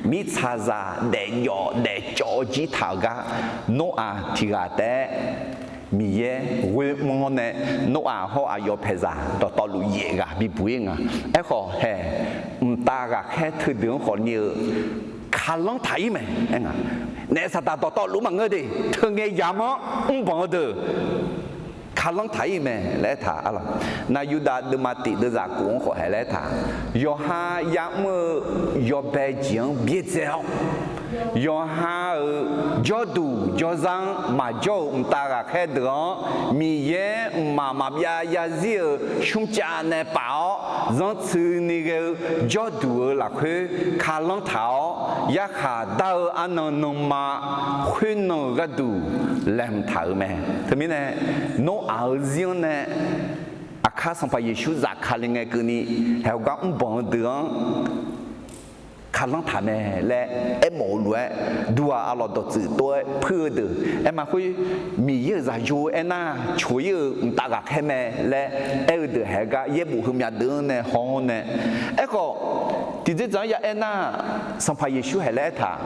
Mirtsaqzaq daefjawf daefcawv jir taq-euq gar Noraq tiq ghaq taef-aer Miqyaer ghoe mr-awr nae Noraq hawr aqyawf paeqzaq dawqtawvluf yaef ghaq bibuq-ir nga. Aerkhawf haeq, mqtav ghaqkhaer teudeuq-anr khawf ni-eu kalanr taq-ir mae. Naef saqdaq dawqtawvluf maqngeur de, teungae yamq-anr mrbanq-eu deuq kalanr taq-ir mae laer aertaq arlawq. Nar, Yurdav deuvma tiq deuvzaq kof-anr khawf haeq laer aertaq, yawqha yamr-eu yawbae jeq-anr byaerdzae-awr, yawqha-euq jawrduq jawrzar-anr maqjawr-euq mqtav ghaqkhaer deuq-anr Miqyaer mqmaq maqbyav zarzir-euq shmrcav nae paf-awr zanrtsuini ghae-eu jawrduq-euq lafkhoer kalanr taq-awr, yarkhaq dar-eu arnan nanma khoernan-euq gharduq laeqhmq taq-euq mae. Teumirnae, Noraq-euq zir-anr nae Aqkar Sanqpaq Yeqsur zafkale ngae keuvni haeq-eu gar mrbanq-eu deuq-anr kalanr taq mae laer aermawf-eu lof-aer, duq-aq arlawq dawqtsuif tov-aer puir-eu deuq aerma khoer, Miqyaer-euq zaqyo aernar, coq-ir-euq mqtav ghaqkhaer mae laer aer-eu deuq haeq-eu gar yaerbof heumyav deuq-anr nae haw-awr nae, aerkhawf, tiqdzerdzaq-anr ya aernar, Sanqpaq Yeqsur haeq laer aertaq,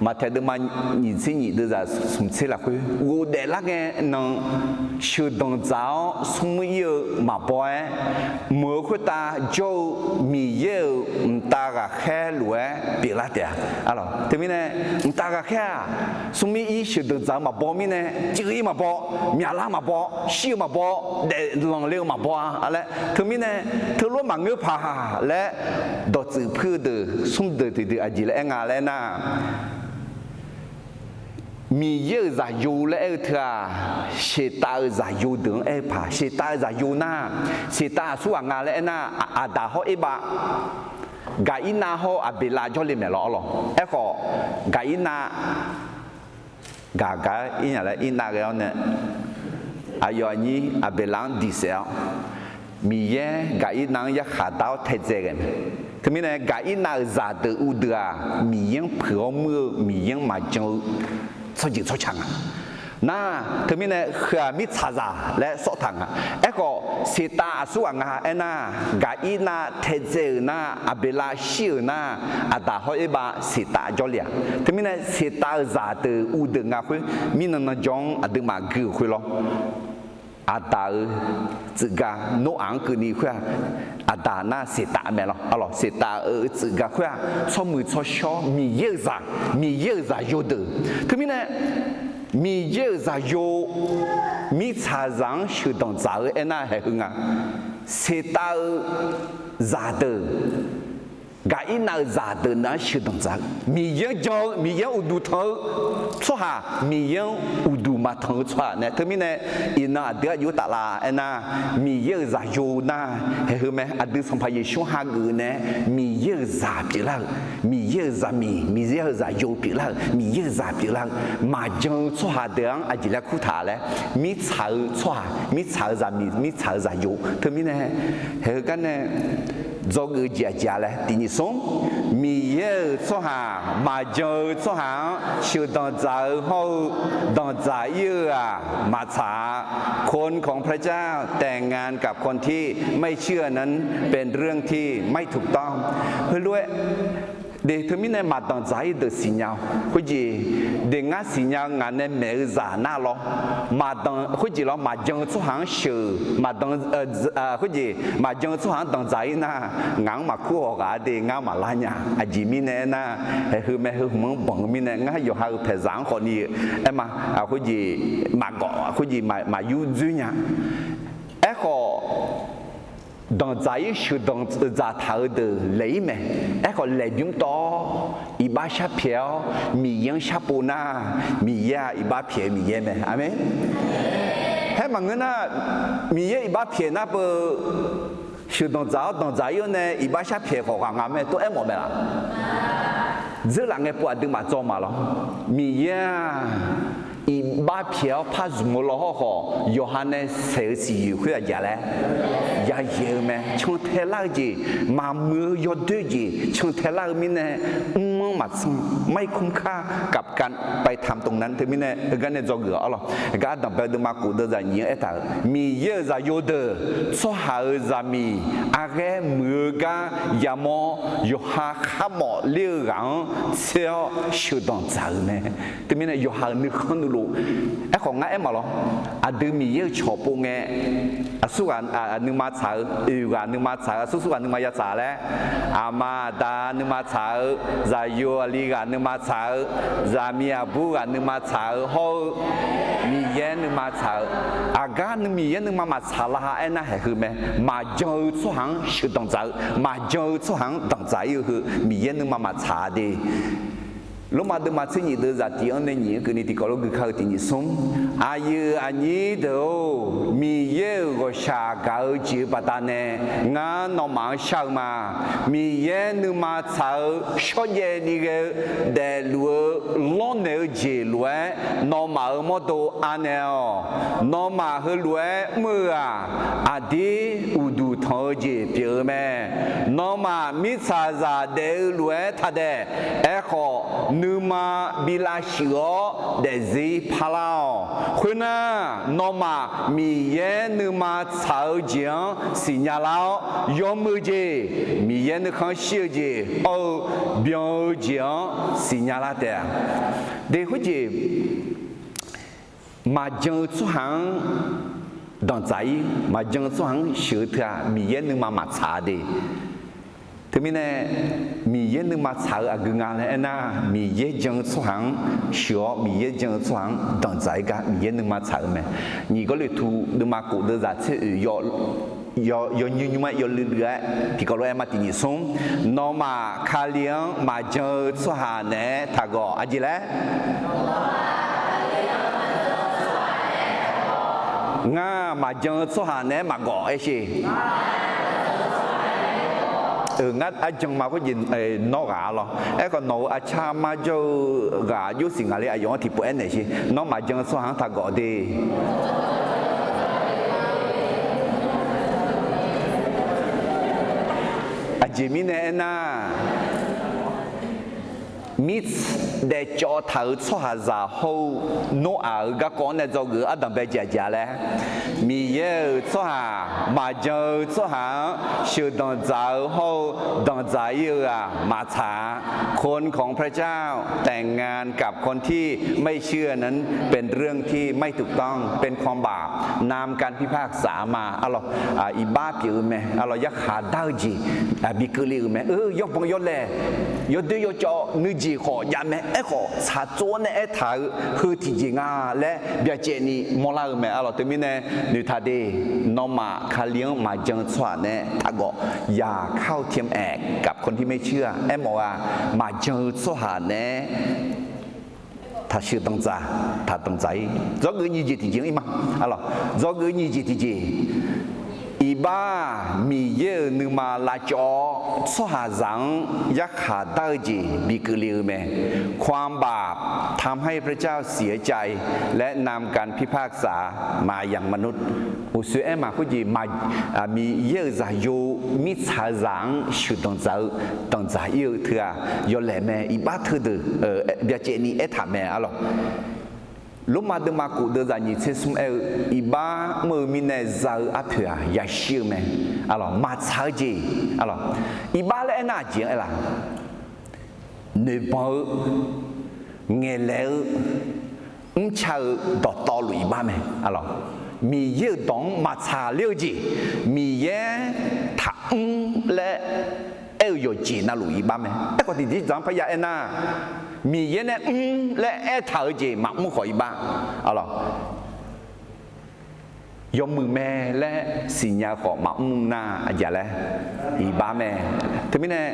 Maqtaeq deuvma nyiq tser nyiq deuvzaq smq tser lafkhoer ghofdaef lar ngae nan sheuqdanq dzaq-awr smrmuir ir-eu maqbaw-aer, meuq-eu khoertav jawr-eu Miqyaer-euq mqtav ghaqkhaer lof-aer pyeuflar taef-a. Arlawq, teumirnae, mqtav ghaqkhaer-aq, smrmuir ir sheuqdanq dzaq-eu maqbaw mirnae, cuiv ir maqbaw, myaqlar maqbaw, shir-eu maqbaw, daeflanq le-eu maqbaw-a laer, teumirnae, teulof-aer maqngeur paq laer dawqtsuif puir-eu deuq smr deuq tiqdeuq aqjeq laer aer nga laer nar, Miqyaer-euq zaqyo laer aer-eu teu-aq, Seqtav-euq zaqyo deuq-anr aer-eu paq. Seqtav-euq zaqyo nar, Seqtav aqsurghaq nga laer aernar, Aqdaq hawr Erbav, Gaqirnav hawr Aqbeqlav jawrle maeq lawr arlawq. Aerkhawf, Gaqirnav gaq gaq-aer irnyaf laer Irnav ghae-awr nae, aqyawf aqnyir Aqbeqlav-anr diq saef-awr, Miqyaer Gaqirnav-anr yarkhaq dar-awr taedzae ghae mae. Teumirnae Gaqirnav-euq zaqdeuq uvdeuq-aq, Miqyaer-anr puiq-awr muir-eu Miqyaer-anr maqjan-eu tsawrjeuq tsawrca nga. Nar, teumirnae heu-aq mirtsaqzaq laer sawr taq nga. Aerkhawf Seqtav aqsurghaq nga aernar, Gaqirnav taedzae-euq nar, Aqbeqlav shir-euq nar, Aqdaq hawr Erbav Seqtav jawrle-aq. Teumirnae Seqtav-euq zaqdeuq uvdeuq nga khoer, mirnan nan jawr-anr aqduimaf gui-euq khoer lawr. Aqdaq-euq tsuif ga Noraq-anr keuvni khoer-aq, Aqdaq nar Seqtav mae lawr. Arlawq, Seqtav-euq tsuif ga khoer-aq, tsawrmuiq tsawrshawr Miqyaer-euq zaq, Miqyaer-euq zaqyo deuq. Teumirnae Miqyaer-euq zaqyo, mirtsaqzaq-anr sheuqdanq dzaq-eu aernar haeq heu nga. Seqtav-euq zaqdeuq Gaqirnav-euq zaqdeuq nar-anr sheuqdanq dzaq-eu, Miqyaer-anr jan-eu, Miqyaer-anr uqduq tanq-eu tsawrhaq, Miqyaer-anr uqduq maqtanq-eu tsawrhaq nae. Teumirnae iqnan aqdui-anr jov taf laf aernar, Miqyaer-euq zaqyo nar, haeqheu mae, aqdui Sanqpaq Yeqsur hageuf nae, Miqyaer-euq zaq pyeuflar-euq, Miqyaer-euq zaqmiq, Miqyaer-euq zaqyo pyeuflar-euq, Miqyaer-euq zaq pyeuflar-eu, maqjan-eu tsawrhaq deuq-anr aqjeq laer kurtaq laer, mirtsaq-eu tsawrhaq, mirtsaq-eu zaqmiq, mirtsaq-eu zaqyo. Teumirnae haeqheu gar nae dzawgeuf-eu jeq aqjeq-a laer tiq nyiq smr, Miqyaer-euq tsawrhaq maqjan-eu tsawrhaq-anr sheuqdanq dzaq-eu hawr-eu danqdzaq ir-eu-aq maqtsaq-a. คนของพระเจ้าแต่งงานกับคนที่ไม่เชื่อนั้นเป็นเรื่องที่ไม่ถูกต้อง heulof-aer de, teumirnae maqdanqdzaq ir deuq siqnya-awq. Khoerjeq de, ngar siqnya-eu ngaq nae maeq-eu zaq nar lawr, maqdanq, khoerjeq lawr, maqjan-eu tsawrhaq-anr sheuq, maqdan, khoerjeq maqjan-eu tsawrhaq-anr danqdzaq ir nar, ngaq-anr maqkur hawq ghaq-a de, ngar maqlar nya. Aqjeq mirnae aernar, haeqheu mae, heu hmq-anr banq-eu mirnae ngar yawqha-euq paeqzaq-anr khawfni aer ma, khoerjeq maqgawf, khoerjeq maqyur dzoer nya. Aerkhawf, danqdzaq ir sheuqdanq dzaqtaq-eu deuq laeq ir mae. Aerkhawf laeq bymr tawv-awr iqbax sharpyaeq-awr Miqyaer-anr sharpov nar, Miqyaer-aq iqbax pyaeq-eu Miqyaer mae. Aqmeq. Haer maqngeur nar, Miqyaer iqbax pyaeq nar beu, sheuqdanq dzaq-awr danqdzaq ir-awr nae iqbax sharpyaeq khawf ghaq nga mae, tov-aer mawf mae laf? Dzeurlaf ngae pov aqduimaf dzaw ma lawr. Miqyaer-aq iqbax pyaeq-awr par zmq-eu law hawrkhawf, yawqha nae saeq-eu siqyoeq khoer aqjeq laer yayaeq-eu mae. Cantae lar-eu jeq, maqmuiq-eu yawdoer jeq cantae lar-eu mirnae, mr-anr maqtsanr, ไม่คุ้มค่ากับการไปทำตรงนั้น teumirnae heugar nae dzawgeuf-awr lawr. Gar ardanqbae deuvma khof deuvzaq nyiq-anr aertaq-euq, Miqyaer-euq zaqyo deuq tsawrhaq-euq zaqmiq arghaer muiq-eu gar yamawr, yawqha kharmawf ler-eu ghaq-anr tser-awr sheuqdanq dzaq-euq mae. Teumirnae yawqha-euq nuikhanr nuilov. Aerkhawf ngar aer ma lawr, aqdui Miqyaer-euq cawq pov ngae, aqsur ghaq nuima tsaq-eu, oeq ghaq nuima tsaq-eu, aqsur sur ghaq nuima ya tsaq laer, aqma aqda nuima tsaq-eu, zaqyo aqli ghaq nuima tsaq-eu, zaqmiq aqbur ghaq nuima tsaq-eu hawr-eu, Miqyaer nuima tsaq-eu, aqgar Miqyaer nuima maqtsaq lar-a aernar haeqheu mae. Maqjan-eu tsawrhaq-anr sheuqdanq dzaq-eu, maqjan-eu tsawrhaq-anr danqdzaq ir-eu heu Miqyaer nuima maqtsaq de. Lormav deuvma tser nyiq deuvzaq tiq-anr nae nyiq-anr keuvni tiqkawv lof gui kar-eu tiq nyiq smr. Aqyuif aqnyir deuq-or, Miqyaer-euq ghawqshaq gaq-eu jeq-eu baqdanae ngar nawmaf-anr shar-eu ma. Miqyaer nuima tsaq-eu shawrjaev ni ghae-eu daefluf-eu lawrnaeq-eu jeq lof-aer nawmaf-euq mawrdo anaeq-awq. Nawmaf heulof-aer mr-eu-aq, aqdir uqduq tanq-eu jeq pyeuf-eu mae. Nawmaf mirtsaqzaq daef-eu lof-aer taqdaef. Aerkhawf, nuima bi lavshuif-awr daefzir parlar-awq. Khoernar, nawmaf Miqyaer nuima tsaq-eu jeq-anr siqnya lar-awr, yawmuiq-eu jeq, Miqyaer nuikhanr shir-eu jeq hawr-eu byan-eu jeq-anr siqnya lar taef-a. De khoerjeq, maqjan-eu tsawrhaq-anr danqdzaq ir, maqjan-eu tsawrhaq-anr sheuq-eu teu-aq, Miqyaer nuima maqtsaq-a de. Teumirnae, Miqyaer nuima tsaq-eu aqgeu nga laer aernar, Miqyaer jan-eu tsawrhaq-anr sheuq-awr, Miqyaer jan-eu tsawrhaq-anr danqdzaq ir gar Miqyaer nuima tsaq-eu mae. Nyiq Gawrliqtu deuvma khof deuvzaq tser oeq yaw, yawnymr nymr-aer yawluiv luiv-aer tiqkawv lof-aer ma tiq nyiq smr. Nawmaf Kali-anr maqjan-eu tsawrhaq naeq-aer taqgawq. Aqjeq laer? Ngar maqjan-eu tsawrhaq naeq-aer maqgawq aer sher. Ngar arjan ma khoerjeq nawr ghaq-a lawr. Aerkhawf nawq-euq arcar marjawr-eu ghaq jov siq ngaq le aqyawf-anr tiqpov aernaeq sher. Nawr maqjan-eu tsawrhaq-anr taqgawq de. Aqjeq mirnae aernar, mir daefcawv taq-euq tsawrhaqzaq hawr-eu Noraq-euq garkawv-anr nae dzawgeuf-eu ardanqbae jeq aqjeq-a laer, Miqyaer-euq tsawrhaq maqjan-eu tsawrhaq-anr sheuqdanq dzaq-eu hawr-eu danqdzaq ir-eu-aq maqtsaq-a. คนของพระเจ้าแต่งงานกับคนที่ไม่เชื่อนั้นเป็นเรื่องที่ไม่ถูกต้อง เป็นความบาป นำการพิพากษามา arlawq, iqbax pyeuf-eu mae, arlawq, yarkhaq dar-eu jeq bi keuvle-euq mae, yawbanq yawlaeq, yawdoer yawcawv nuijeq khawf jav mae, Aerkhawf tsaqtsov-awr nae aertaq-eu heu tiqjeq nga laer byacaevni mawrlar-eu mae. Arlawq, teumirnae noeqtaq de, nawmaf Kali-anr maqjan-eu tsawrhaq nae taqgawf yaqkar-eu เทียมแอด กับคนที่ไม่เชื่อ aermawf-eu-aq, maqjan-eu tsawrhaq nae taqsheuq danqdzaq, taq danqdzaq-ir. Dzawgeuf nyiq jeq tiqjeq-anr ir ma. Arlawq, dzawgeuf nyiq jeq tiqjeq, iqbax-aq, Miqyaer-euq nuima lavcawv-awr tsawrhaqzaq-anr yarkhaq dar-eu jeq bi keuvle-eu mae. ความบาปทำให้พระเจ้าเสียใจ และนำการพิพากษามายยังมนุษย์ Uqshoe aer ma khoerjeq, Miqyaer-euq zaqyo mirtsaqzaq-anr sheuqdanq dzaq-eu, danqdzaq-ir-eu teu-aq yawlaeq mae. Iqbax teudeuq byacaevni aertaq mae. Arlawq, Lormav deuvma kof deuvzaq nyiq tser smr aer-eu, iqbax mr-eu mirnae za-eu arpoeq-aq yashir-eu mae. Arlawq, maqtsaq-eu jeq, arlawq, iqbax laer aernar aqjeq-anr aer la? Noeqbanq-eu, ngaeqlaeq-eu, mrca-eu dawqtawvluf iqbax mae. Arlawq, Miqyaer-euq dawq-anr maqtsaq ler-eu jeq, Miqyaer taqmr laer aer-eu yawqjeq navluf iqbax mae. Aerkhawf tiqjeq dzaq-anr parya aernar, Miqyaer nae mr laer aertaq-eu jeq maqmr khawf iqbax, arlawq, yawmuiq mae laer siqnya-eu khawf maqmr nar aqjeq laer? Iqbax mae. Teumirnae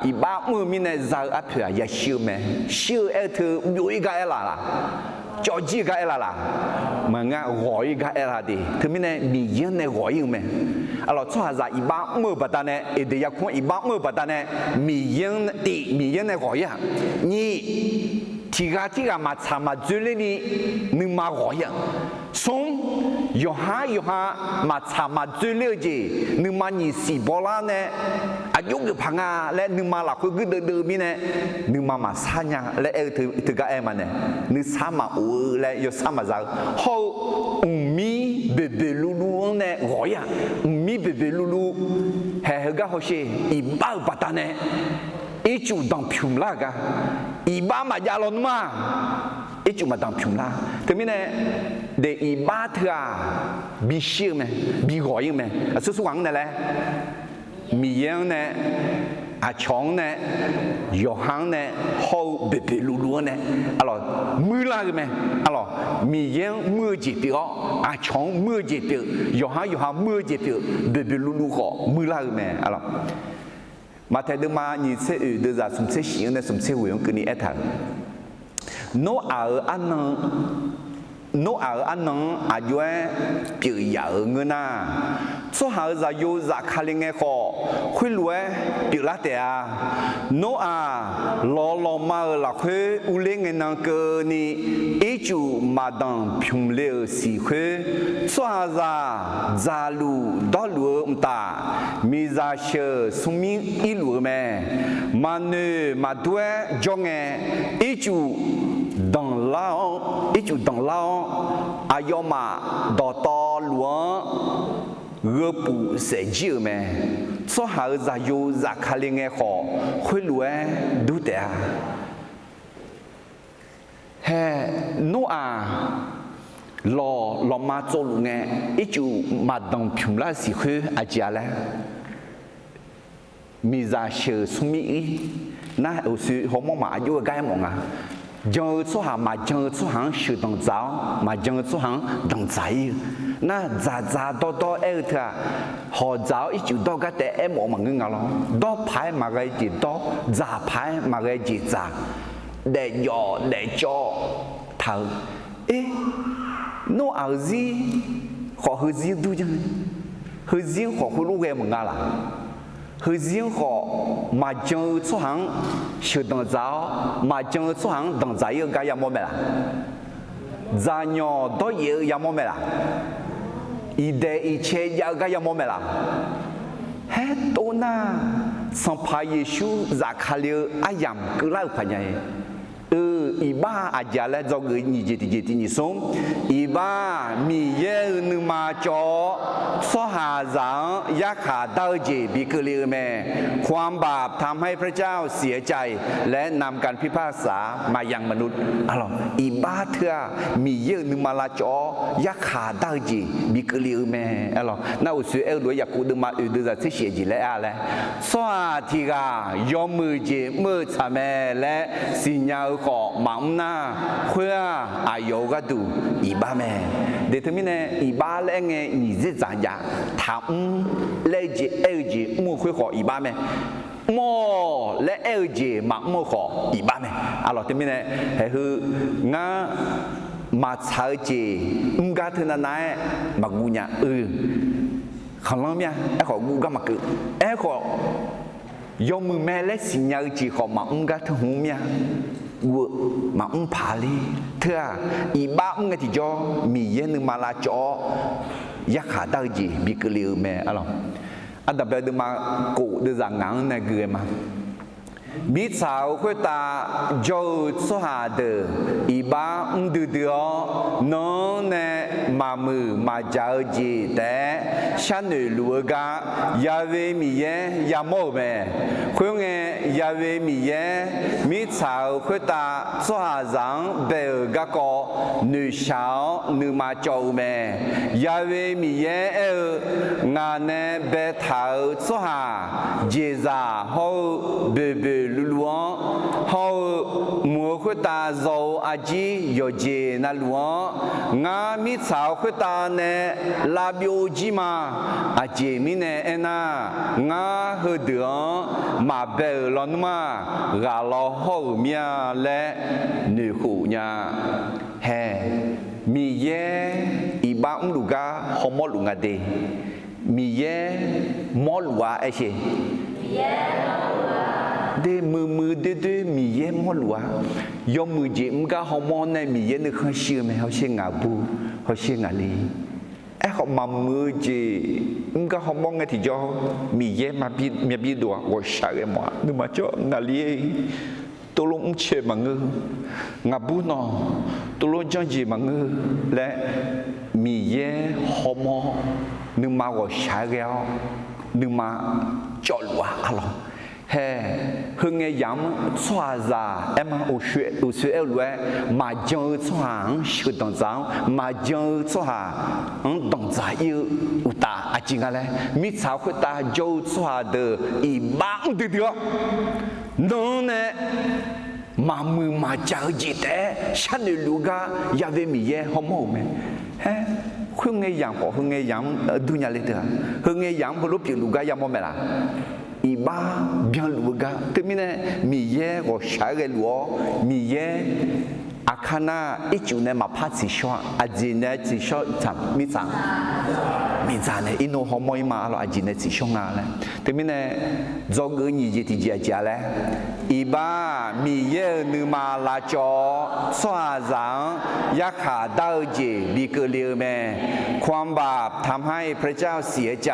iqbax mr-eu mirnae za-eu arpoeq-aq yashir-eu mae. Shir-eu aer-eu teu byov-ir gar aer la laq? Cawv jir-eu gar aer la laq? Maqngeur, ghawq-ir gar aer la de. Teumirnae Miqyaer-anr nae ghawq-ir-eu mae. Arlawq, tsawrhaqzaq iqbax mr-eu baqdanae, Eqdeq yarkmr-anr iqbax mr-eu baqdanae, Miqyaer-anr tiv, Miqyaer-anr nae ghawq-ir-aq. Nyiq, tiqghaq tirghaq maqtsaq maqdzoerlerni nuima ghawq-ir-aq. Smr, yawqhar yawqha maqtsaq maqdzoerler-eu jeq nuima nyiq siq bawlar nae aqjox geuf paq nga laer nuima lafkhoer guirdeuv deuv-eu mirnae, nuima maqsar nya laer aer-eu teugar aer ma nae, nuisar maqof-eu laer yawsar maqza-eu hawr-eu, mqmir boeqboeq luvluv-anr nae ghawq-ir-aq. Mqmir boeqboeq luvluv haeq heugar hawsher, iqbax-euq baqdanae ircuf danqpymq lar-euq gar, iqbax maqjav lawnmr-aq, ircuf maqdanqpymq lar. Teumirnae, de iqbax teu-aq, bishir-eu mae, bighawq-ir-eu mae. Aqsur surghaq-anr nae laer, Miqyaer-anr nae, aqcawq-anr nae, yawqha-anr nae hawr-eu boeqboeq luvluv-anr nae, arlawq, muirlar-eu mae. Arlawq, Miqyaer-anr muir-eu jeq pyeuf-awr, aqcawq-anr muir-eu jeq pyeuf, yawqha yawqha muir-eu jeq pyeuf, boeqboeq luvluv khawf muirlar-eu mae. Arlawq, Maqtaeq deuvma nyiq tser oeq deuvzaq smq tser shif-anr nae smq tser ghoeq-anr keuvni aertaq-euq, Noraq-euq arnan, Noraq-euq arnan-anr aqjox-aer pyeuf yaf-euq ngeur nar, tsawrhaq-euq zaqyo zafkale ngae khawf, khoerlof-aer pyeuflar taef-a. Noraq lawq lawqma-euq lafkhoer urler ngae nan keuvni, ircuf maqdanq pymq le-euq siq khoer, tsawrhaqzaq dzaqluf dawrluf-eu mqtav, miqzaq sheuq smrmir irluf-eu mae. Maqnoeq maqdur-aer jawr ngae, ircuf danqlar-awr, ircuf danqlar-awr, aqyawfmaf dawqtawvluf-anr gheupuf saef jir-euq mae. Tsawrhaq-euq zaqyo zafkale ngae khawf, khoerlof-aer dur taef-a. Hae, Noraq lawq lawqma tsovluf ngae, ircuf maqdanq pymq lar-eu siq khoer aqjeq-a laer, miqzaq sheuq smrmir ir nar, uqshoe hawmawr maf aqjox-aer gar aermawf nga. Jan-eu tsawrhaq maqjan-eu tsawrhaq-anr sheuqdanq dzaq-awr, maqjan-eu tsawrhaq-anr danqdzaq ir-eu nar, dzaqdzaq dawrdawr aer-eu teu-aq, hawq dzaq-awr ircuf dawr gar taef aermawf-eu maqngeur nga lawr. Dawr paq-aer maqghae jeq dawr, dzaq paq-aer maqghae jeq dzaq, daefjawf daefcawv taq-eu. E, Noraq-euq zir khawf heuzir dur janr, heuzir-anr khawf heulof ghae maqnga laq? Heuzir-anr khawf maqjan-eu tsawrhaq-anr sheuqdanq dzaq-awr, maqjan-eu tsawrhaq-anr danqdzaq ir-eu gar yamawr mae laq? Dzaqnyawq dawryaef-eu yamawr mae laq? Iqdaeq iqcae jav-eu gar yamawr mae laq? Haer tov nar, Sanqpaq Yeqsur zafkale-eu aryamq keuvlar-euq paq nya-e. Eu, iqbax aqjeq-a laer dzawgeuf nyiq jeq tiqjeq tiq nyiq smr, iqbax Miqyaer-euq nuima cawv-awr, tsawrhaqzaq-anr yarkhaq dar-eu jeq bi keuvle-eu mae. ความบาปทำให้พระเจ้าเสียใจ และนำการพิพากษามายยังมนุษย์ arlawq. Iqbax teu-aq, Miqyaer-euq nuima lavcawv-awr yarkhaq dar-eu jeq bi keuvle-eu mae, arlawq. Nar uqsoe aer-eu lof-aer Yaqkov deuvma oeq deuvzaq tser shif-aer jeq laer aer-a laer, tsawrhaq tiq ghaq yawmuiq jeq mr-eu tsaq mae laer siqnya-eu khawf maqmr nar, khoer-aq, aqyawf-euq gharduq iqbax mae. De teumirnae iqbax laer aer ngae nyiq dzer dzaq jav. Taqmr laer-eu jeq aer-eu jeq mr-eu khoer khawf iqbax mae. Mr-awq laer aer-eu jeq maqmr-eu khawf iqbax mae. Arlawq, teumirnae haeq heu ngar maqtsaq-eu jeq mr gar teu navnav-aer maqguv nya-eu khanqlanr mir-a. Aerkhawf guv gar maqkeuv. Aerkhawf yawmuiq mae laer siqnya-eu jeq khawf maqmr gar teu hmq mir-a. Guv-eu maqmr paq ler. Teu-aq, iqbax mr ngae tiqjawr Miqyaer nuima lavcawv-awr yarkhaq dar-eu jeq bi keuvle-eu mae, arlawq. Ardanqbae deuvma kof deuvzaq ngaq-anr nae gui-aer ma. Mirtsaq-euq khoertav jawr-eu tsawrhaq deuq iqbax mr duidui-awr, nan-anr nae maqmuiq maqjaq-eu jeq taef-aer sharnoeq luf-eu gar, Ya'we Miqyaer yamawr-euq mae. Khoerngae, Ya'we Miqyaer mirtsaq-euq khoertav tsawrhaqzaq-anr bae-euq garkawv noeqshaq-awr nuima cawv-eu mae. Ya'we Miqyaer aer-eu, Ngaq nae baetaq-euq tsawrhaq jeqzaq hawr-eu boeqboeq luvluv-anr hawr-eu, mq-euq khoertav zaw-eu arjir yawqjeq navluf-anr, ngar mirtsaq-euq khoertav nae lavbyov-eu jir ma. Aqjeq mirnae aernar, ngar heudeuq-anr maqbae-euq lawnmr-aq, ghaq law hawr-euq mir-a laer noeqkhof nya. Hae, Miqyaer iqbax mrluf gar hawmawr luf nga de. Miqyaer mawrluf-a aer sher. De muiqmuiq doerdoer Miqyaer mawrluf-a. Yawmuiq jeq mr gar hawmawr nae Miqyaer nuikhanr shir-eu mae. Hawsher ngaq bur, hawsher ngaq le. Aerkhawf maqmuiq-eu jeq mr gar hawmawr ngae tiqjawr, Miqyaer maqbi, maqbi dov-aq ghawqshaq ghae mawf-a. Nuima cawv ngaq le. Tovlof mrcae maqngeur. Ngaq bur nawq tovlof janrjeq maqngeur laer, Miqyaer hawmawr nuima ghawqshaq-aer ghae-awr nuima cawvluf-a, arlawq. Hae, heungae yamq-anr tsawrhaqzaq aer ma, uqshoe aer-eu lof-aer maqjan-eu tsawrhaq-anr sheuqdanq dzaq-awr, maqjan-eu tsawrhaq-anr danqdzaq ir-eu uqtaf aqjeq nga laer, mirtsaq khoertav jawr-eu tsawrhaq deuq iqbax mr duidui-awr, nan-anr nae maqmuiq maqjaq-eu jeq taef-aer sharnoeq luf-eu gar Ya'we Miqyaer hawmawr-euq mae. Haer, khoerngae yamq khawf heungae yamq-anr dur nya le teu-aq, heungae yamq-anr heulof pyeufluf gar yamawr mae laf? Iqbax byanluf-eu gar. Teumirnae Miqyaer ghawqshaq-aer ghaeluf-awr, Miqyaer aqkar nar ircuf nae maqpar tsiqshawr-a. Aqjeq nae tsiqshawr tsaq mirtsaq, miqdzaq nae irnov hawmawr ir ma, arlawq, aqjeq nae tsiqshawr nga laer. Teumirnae dzawgeuf-eu nyiq jeq tiqjeq aqjeq-a laer, iqbax Miqyaer-euq nuima lavcawv-awr tsawrhaqzaq-anr yarkhaq dar-eu jeq bi keuvle-eu mae. ความบาปทำให้พระเจ้าเสียใจ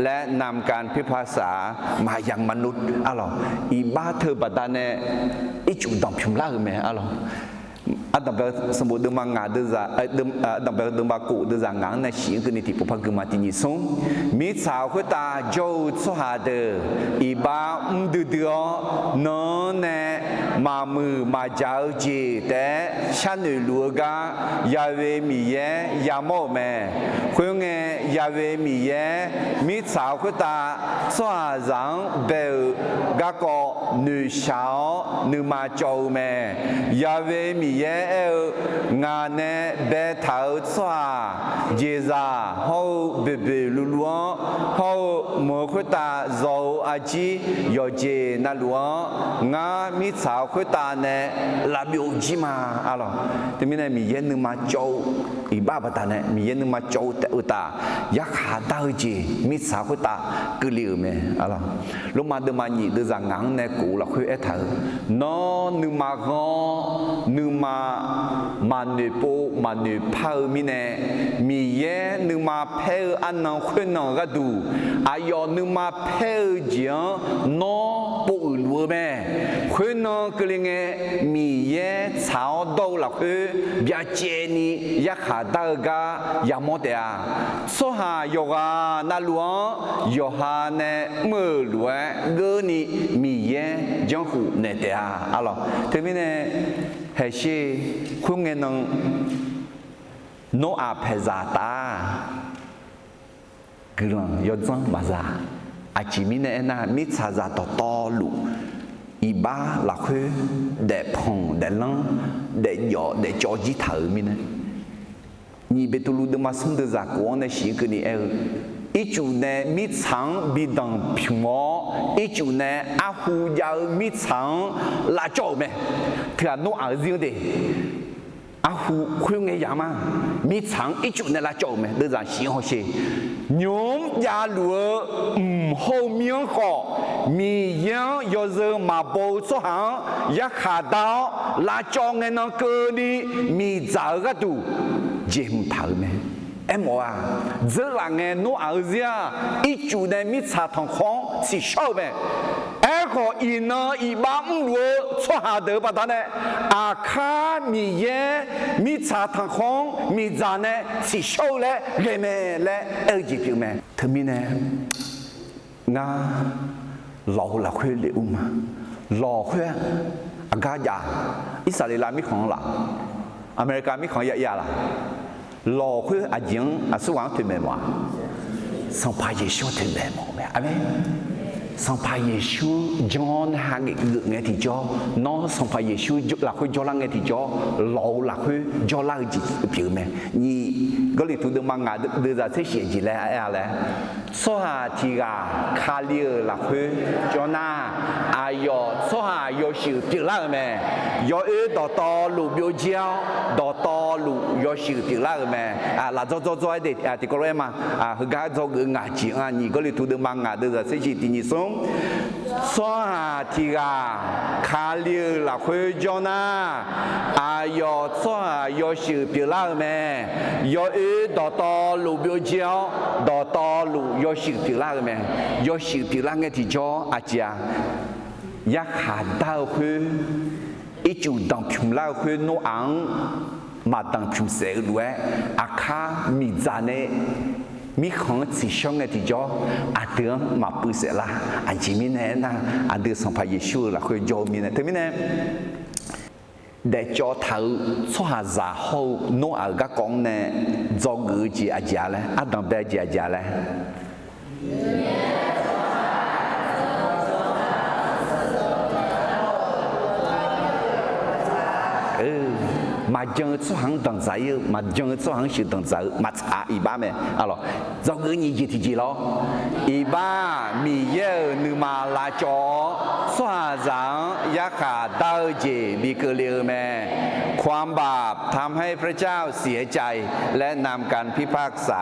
และนำการพิพากษามายยังมนุษย์ arlawq. Iqbax teu baqdanae ircuf danqpymq lar-euq mae, arlawq. Ardanqbae-eu sanqbof deuvma ngaq deuv, ardanqbae-eu deuvma kof deuvzaq ngaq-anr nae shif-anr keuvni tiqpov par gui ma. Tiq nyiq smr, mirtsaq khoertav jawr-eu tsawrhaq deuq iqbax mr duidui-awr, nan-anr nae maqmuiq maqjaq-eu jeq taef-aer sharnoeq luf-eu gar Ya'we Miqyaer yamawr-euq mae. Khoerngae, Ya'we Miqyaer mirtsaq khoertav tsawrhaqzaq-anr bae-euq garkawv noeqshaq-awr nuima cawv-eu mae. Ya'we Miqyaer aer-eu, Ngaq nae baetaq-euq tsawrhaq jeqzaq hawr-eu boeqboeq luvluv-anr hawr-eu mq-euq khoertav zaw-eu arjir yawqjeq navluf-anr, ngar mirtsaq khoertav nae lavbyov jir ma, arlawq. Teumirnae Miqyaer nuima cawv-eu iqbax baqdanae, Miqyaer nuima cawv-eu taef-eu taf yarkhaq dar-eu jeq mirtsaq khoertav keuvle-euq mae, arlawq. Lormav deuvma nyiq deuvzaq ngaq-anr nae kof-eu lafkhoer aertaq-euq, nawr nuima ghanr-awr nuima maqnoeq pov maqnoeq par-eu mirnae, Miqyaer nuima paer-eu arnan khoernan gharduq, aqyawf nuima paer-eu jeq-anr nawr povuiq luf-eu mae. Khoernan keuvle ngae, Miqyaer tsaq-awr dawr-eu lafkhoer byacaevni yarkhaq Yakhaq dar-eu gar yamawr taef-a. Tsawrhaq yawqghaq navluf-anr yawqha nae mr-euq lof-aer geurni Miqyaer janrkhuf naeq taef-a. Arlawq, teumirnae, haeqsher khoerngae nan Noraq paeqzaq taf-a. Guiqlanq yawdzanr maqza. Aqjeq mirnae aernar, mirtsaqzaq dawqtawvluf iqbax lafkhoer daefpanq daeflanr daefjawf daefcawv jir taq-euq mirnae, nyiq Beqtuvluv deuvma smr deuvzaq kof-anr nae shif-ir keuvni aer-eu, ircuf nae mirtsaq-anr bi danqpymq-awr, ircuf nae arhu jav-eu mirtsaq-anr lavcawv-euq mae. Teughaq Noraq-eu zir-anr de, arhu khoerngae yamq-a, mirtsaq-anr ircuf nae lavcawv-euq mae. Deuvzaq shif-anr hawsher, nymq-mr javluf-eu mq hawr-eu mir-anr khawf, Miqyaer-anr yawzeu maqbaw-eu tsawrhaq-anr yarkhaq dar-awr lavcawv ngae nan keuvni miqdzaq-eu gharduq jeqhmq taq-euq mae. Aermawf-aq, dzeurlaf ngae Noraq-eu zir-aq, ircuf nae mirtsaq tanqkhawr-anr tsiqshawr-eu mae. Aerkhawf, iqnan iqbax mrluf-eu tsawrhaq deuq-euq baqdanae, aqkar Miqyaer mirtsaq tanqkhawr-anr miqdzaq nae tsiqshawr-eu laer ghae mae laer aer-eu jeq pyeuf mae. Teumirnae, ngar lawq-eu lafkhoer lef ur ma. Lawq khoer-aq, aqgar jav, Irsaqleqlav mirkhanq-anr laf, America mirkhanq-anr ya ir-a laf. Lawq khoer aqjeq-anr aqsurghaq-anr toeqmaeq mawf-a? Sanqpaq Yeqsur-anr toeqmaeq mawf-eu mae. Aqmeq. Sanqpaq Yeqsur-anr janr-awr narhaq geuf ngae tiqjawr, nawr Sanqpaq Yeqsur lafkhoer jawrlar ngae tiqjawr, lawq-eu lafkhoer jawrlar-eu jeq pyeuf-eu mae. Nyiq Gawrliqtu deuvma ngaq deuvzaq tser shif-eu jeq laer aer-a laer, tsawrhaq tiq ghaq Kali-euq lafkhoer jawr nar, aqyawf tsawrhaq yawshuif pyeuflar-euq mae. Yawoer dawqtawvluf byovjir-awr, dawqtawvluf yawshuif pyeuflar-euq mae. Laf dzawr dzawr dzawr-aer de, tiqkawv lof-aer ma. Heugar dzawgeuf-eu ngaq jeq-anr, nyiq Gawrliqtu deuvma ngaq deuvzaq tser shif tiq nyiq smr, tsawrhaq tiq ghaq Kali-euq lafkhoer jawr nar, aqyawf tsawrhaq yawshuif pyeuflar-euq mae. Yawoer dawqtawvluf byovjir-awr, dawqtawvluf yawshuif pyeuflar-euq mae. Yawshuif pyeuflar ngae tiqjawr aqjeq-aq, yarkhaq dar-eu khoer, ircuf danqpymq lar-eu khoer Noraq-anr maqdanqpymq saef-eu lof-aer, aqkar miqdzaq nae mirkhanq-anr tsiqshawr ngae tiqjawr, aqdui-anr maqpuiv saef lar. Aqjeq mirnae aernar, aqdui Sanqpaq Yeqsur-euq lafkhoer jawr-eu mirnae. Teumirnae, daefcawv taq-eu tsawrhaqzaq hawr-eu Noraq-euq garkawv-anr nae dzawgeuf-eu jeq aqjeq-a laer, ardanq bae-eu jeq aqjeq-a laer, maqjan-eu tsawrhaq-anr danqdzaq ir-eu, maqjan-eu tsawrhaq-anr sheuq danqdzaq-eu maqtsaq iqbax mae. Arlawq, dzawgeuf nyiq jeq tiqjeq lawr. Iqbax-aq, Miqyaer-euq nuima lavcawv-awr, tsawrhaqzaq-anr yarkhaq dar-eu jeq bi keuvle-eu mae. ความบาปทำให้พระเจ้าเสียใจ และนำการพิพากษา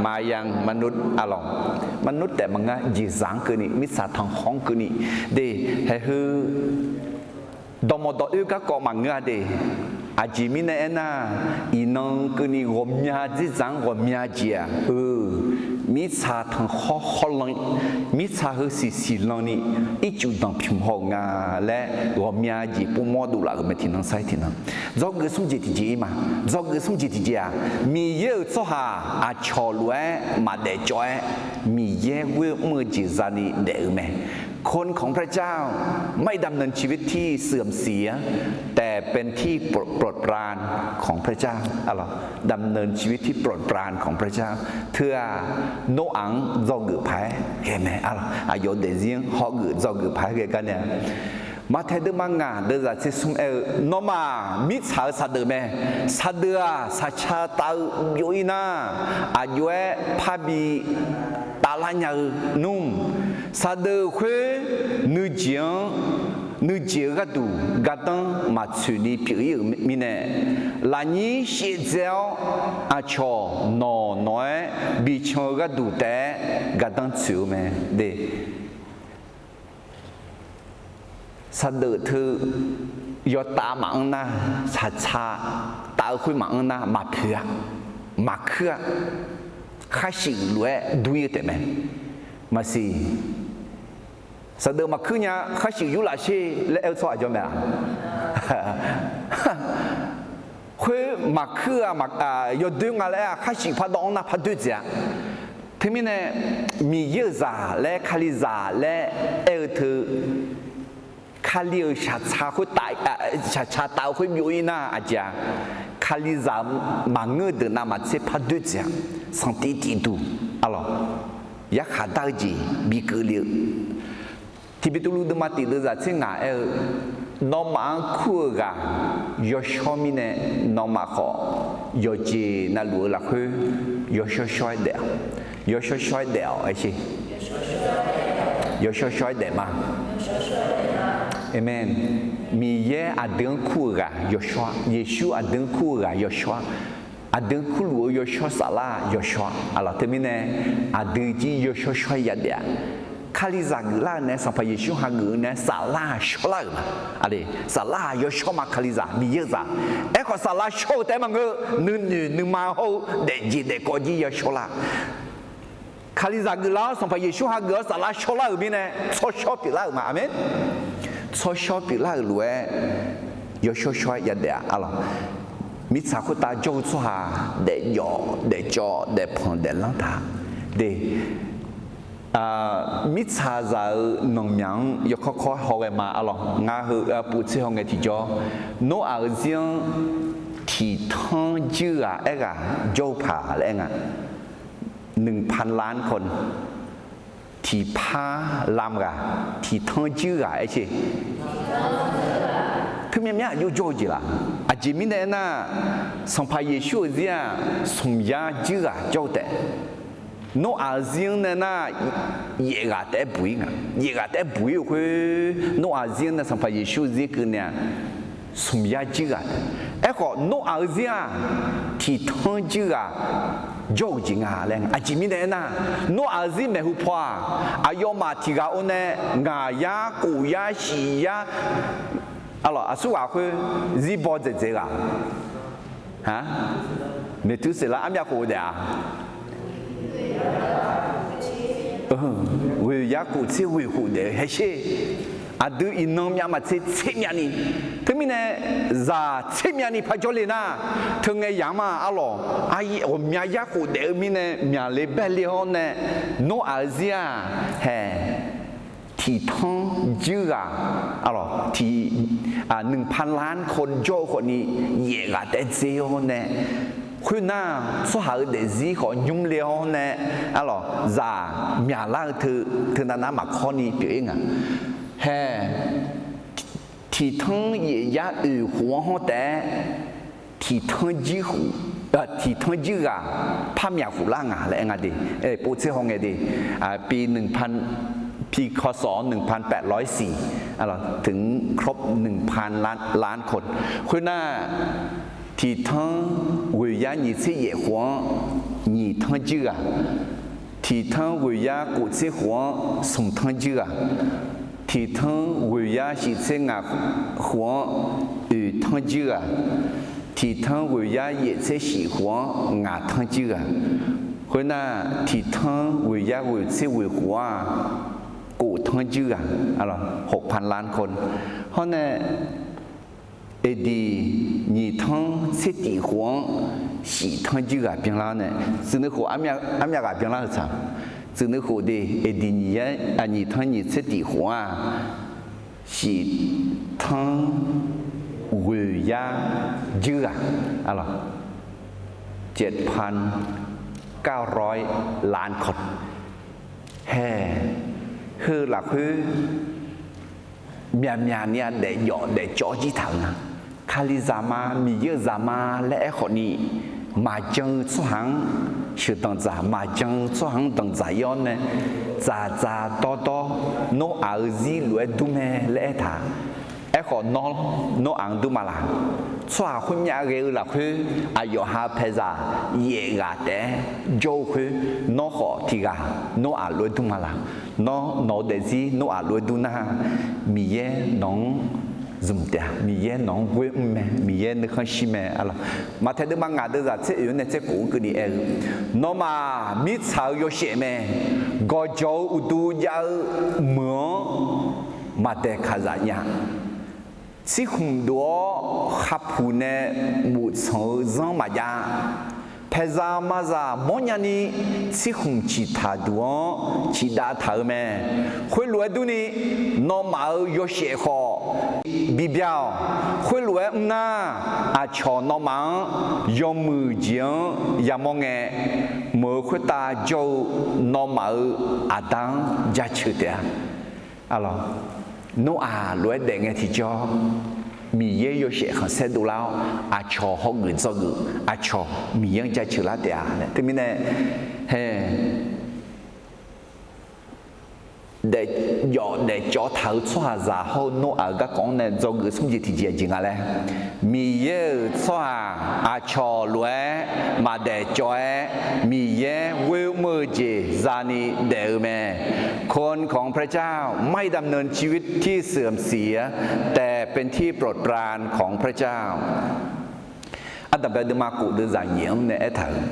มายังมนุษย์ Arlawq, maqnur taef maqngeur, jeqzaq-anr keuvni, mirtsaq tanqkhawr-anr keuvni, de, haeqheu dawqmawq dawq oer garkawv maqngeur-a de. Aqjeq mirnae aernar, iqnan keuvni ghawqmya dzerdzaq-anr ghawqmya jeq-aq, eu, mirtsaq tanqkhawr hawrlan, mirtsaq heu siqsiq lanni, ircuf danqpymq haw-euq nga laer ghawqmya jeq pov mawr dovlaf-euq mae. Tiqnan sar-ir tiqnan, dzawgeuf smr jeq tiqjeq-ir ma. Dzawgeuf smr jeq tiqjeq-aq, Miqyaer-euq tsawrhaq aqcawq lof-aer maqdaef cawv-aer, Miqyaer ghoer mr-eu jeq zani daef-eu mae. คนของพระเจ้าไม่ดำเนินชีวิตที่เสื่อมเสีย แต่เป็นที่โปรดปรานของพระเจ้า ดำเนินชีวิตที่โปรดปรานของพระเจ้า. Teu-aq, Noraq-anr dzawgeuf paq-aer ghae mae. Aqyawf daefzir-anr hawgeuf dzawgeuf paq-aer ghae gar nae-a. Maqtaeq deuvma ngaq deuvzaq tser smr aer-eu, nawmaf mirtsaq-euq saqdeuf mae. Saqdeuf-aq, saqca tav-eu byov-ir nar, aqjox-aer parbi tavlar nya-eu nmr, saqdeuf khoer nuijeq-anr, nuijeq-eu gharduq gardanr maqtsoeqni pyeuf-ir-euq mirnae, lafnyir shevdzae-awr aqcawq nawq nawq-aer bican-eu gharduq taef-aer gardanr tsoeq-eu mae de. Saqdeuf teu yawtav maqanr nar, saqca tav-eu khoer maqanr nar maqpoeq-a, maqkuir-a, kharshuif lof-aer dur-ir-eu taef mae. Maqsiq, saqdeuf maqkuir nya, kharshuif yurlaf sher laer aer-eu tsawrhaq jawr mae-a. khoer maqkuir-a, yawdoer nga laer-aq, khar shif pardawv-anr nar pardoer dzaeq-a. Teumirnae, Miqyaer-euq zaq laer, Kalizaq laer aer-eu teu, Kali-euq shaqtsaq khoertav, shaqtsaq taf-eu khoer byov-ir nar aqjeq-a, Kalizaq maqngeur-eu deuq navmaqtser pardoer dzaeq-a. Sanqtiv tifduq, arlawq, yarkhaq dar-eu jeq bikeuvle-eu, Tiqbeqtuvluv deuvma tiq deuvzaq tser ngaq aer-eu, nawmaf-anr kur-euq ghaq yawshawr mirnae, nawmaf khawf yawqjeq navluf-eu lafkhoer yawshawr shawr-aer daef-awq. Yawshawr shawr-aer daef-awq aer sher. Yawshawr shawr-aer daef ma. Aqmeq. Miqyaer aqdui-anr kur-euq ghaq yawshawr-a. Yeqsur aqdui-anr kur-euq ghaq yawshawr-a. Aqdui-anr kurluf-eu yawshawr saflar yawshawr-a. Arlawq, teumirnae aqdui jir yawshawr shawr-aer yadaef-a. Kalizaq geuflar-eu nae, Sanqpaq Yeqsur hageuf-eu nae saflar shawrlar-euq ma. Aqli, saflar yawshawr ma, Kalizaq Miqyaer-eu zaq. Aerkhawf, saflar shawr-eu taef-aer maqngeur, nuinoeq nuima hawr-eu daefjeq daefkawv jir yashawr lar. Kalizaq geuflar-awr, Sanqpaq Yeqsur hageuf-awr saflar shawrlar-euq mirnae, tsawrshawr pyeuflar-euq ma. Aqmeq. Tsawrshawr pyeuflar-euq lof-aer yawshawr shawr-aer yadaef-a. Arlawq, mirtsaq khoertav jawr-eu tsawrhaq daefjawf daefcawv daefpanq daeflanr taq de. Mirtsaqzaq-euq nanqmyaq-anr yawkawr kawr haw ghae ma. Arlawq, ngar heu pov tser haw ngae tiqjawr, Noraq-euq zir-anr tiqtanr juir ghaq aerghaq jawr-eu paq laer aer nga. Nuiqpanq lam kawv, tiqpar lam ghaq, tiqtanr juir ghaq aer sher. Teumyav myar aqjox jawr-eu jeq laf. Aqjeq mirnae aernar, Sanqpaq Yeqsur-euq zir-aq, smq yar juir ghaq jawr-eu taef. Noraq-euq zir-anr nae nar, yaef ghaq taef-aer buq-ir nga. Yaef ghaq taef-aer buq-ir-euq khoer, Noraq zir-anr nae Sanqpaq Yeqsur zir keuvni-aq, smq yar juir ghaq. Aerkhawf, Noraq-euq zir-aq, tiqtanr juir ghaq jawr-euq jeq nga laer. Aqjeq mirnae aernar, Noraq-euq zir maeqhu paw-aq, aqyawfmaf tiq ghaq or nae ngaq yar, kof yar, shif yar, arlawq, aqsur ghaq khoer zir baw dzaeqdzaeq ghaq. Meqtuseqlar armyav khof daef-a. Ghoeq yar kof tser ghoeq khof daef-eu haer sher. Aqdui iqnan myav maqtser tser myavni. Teumirnae, zaq tser myavni parjawr le nar, teungae yamq-anr ma arlawq, ghawqmya yar khof daef-eu mirnae myaqle baele-awr nae, Noraq-euq zir-aq, haeq, tiqtanr juir ghaq, arlawq, tiq, nuiqpanq lan kawv jawr-eu khawfni, yaef ghaq taef-aer dzer-awr nae, khoernar, tsawrhaq-euq daefzir khawf nymr le-awr nae, arlawq, zaq myaqlar-eu teu, teunav nar maqkawr ni pyeuf-ir nga. Haeq, tiqtanr yaef yar oeq khof-anr hawr taef-aer, tiqtanr juir khof, tiqtanr juir ghaq par myaq khof lar nga laer aer nga de. Pov tser haw ngae de. Pi nuiqpanq, pi kawsawq-anr nuiqpanq paef lawr-ir siq, teu-anr ครบ nuiqpanq lan kawv. Khoernar, tiqtanr ghoeq yar nyiq tser yaef khof-anr nyiq tanr juir ghaq, tiqtanr ghoeq yar kof tser khof-anr smq tanr juir ghaq, tiqtanr ghoeq yar shif tser ngaq khof-anr oeq tanr juir ghaq, tiqtanr ghoeq yar yaef tser shif khof-anr ngaq tanr juir ghaq, khoernar, tiqtanr ghoeq yar ghoeq tser ghoeq khof-anr kof tanr juir ghaq, หกพันล้านคน hawr nae, aqdiq nyiq tanr tser tif khof-anr shif tanr juir ghaq byanlar-awr nae, tsuif nuikhof armyav ghaq byanlar-eu tsaq, tsuif nuikhof de, aqdiq nyiq tanr nyiq tser tif khof-anr shif tanr ghoeq yar juir ghaq, เจ็ดพันเก้าร้อยล้านคน hae, heu lafkhoer myaqmyaq ni-a daefjawf daefcawv jir taq-eu nga. Kalizaq ma, Miqyaer-euq zaq ma laer aerkhawf ni, maqjan-eu tsawrhaq-anr sheuqdanq dzaq, maqjan-eu tsawrhaq-anr danqdzaq-ir-awr nae, dzaqdzaq dawrdawr, Noraq-euq zir lof-aer dur mae laer aertaq. Aerkhawf, nawr, Noraq-anr dur ma laq? Tsawrhaq khoermyav ghae-eu lafkhoer, aqyawf ha paeqzaq yaef ghaq taef-aer jawr-eu khoer, nawr khawf tiq ghaq Noraq lof-aer dur ma laq? Nawr nawq-eu daefzir Noraq lof-aer dur nar, Miqyaer nawq-anr zmq taef-a, Miqyaer nawq-anr ghoer mr mae, Miqyaer nuikhanr shir mae. Maqtaeq deuvma ngaq deuvzaq tser oeq-anr nae tser kof-anr keuvni aer-eu, nawmaf mirtsaq-euq yawshaef mae, gawqjawq-eu uqduq jav-eu meuq-anr maqdaeqkaq zaf nya. Tsirkhmq dof-awr khavpuq nae boftsanq-eu zanr maqjav. Paeqzaq mazaq mawrnya ni tsirkhmq ciqtaq duq-anr ciqdav taq-eu mae. Khoerlof-aer durni, nawmaf-euq yawshaef khawf bibyar-awq. Khoerlof-aer mr nar, aqcawq nawmaf-anr yawmuiq jeq-anr yamawr ngae, meuq-eu khoertav jawr-eu nawmaf-euq Aqda-anr jaceuq taef-a. Arlawq, Noraq lof-aer daef ngae tiqjawr, Miqyaer yawshaef khanqsaer dovlar-awr, aqcawq hawgeuf dzawgeuf, aqcawq Miqyaer-anr jaceuq lar taef-a laer. Teumirnae, hae, daefjawf daefcawv taq-eu tsawrhaqzaq hawr-eu Noraq-euq garkawv-anr nae dzawgeuf smr jeq tiqjeq aqjeq nga laer, Miqyaer-euq tsawrhaq aqcawq lof-aer maqdaef cawv-aer, Miqyaer ghoer mr-eu jeq zani daef-eu mae. คนของพระเจ้าไม่ดำเนินชีวิตที่เสื่อมเสีย แต่เป็นที่โปรดปรานของพระเจ้า Ardanqbae deuvma kof deuvzaq nyiq-anr nae aertaq-euq,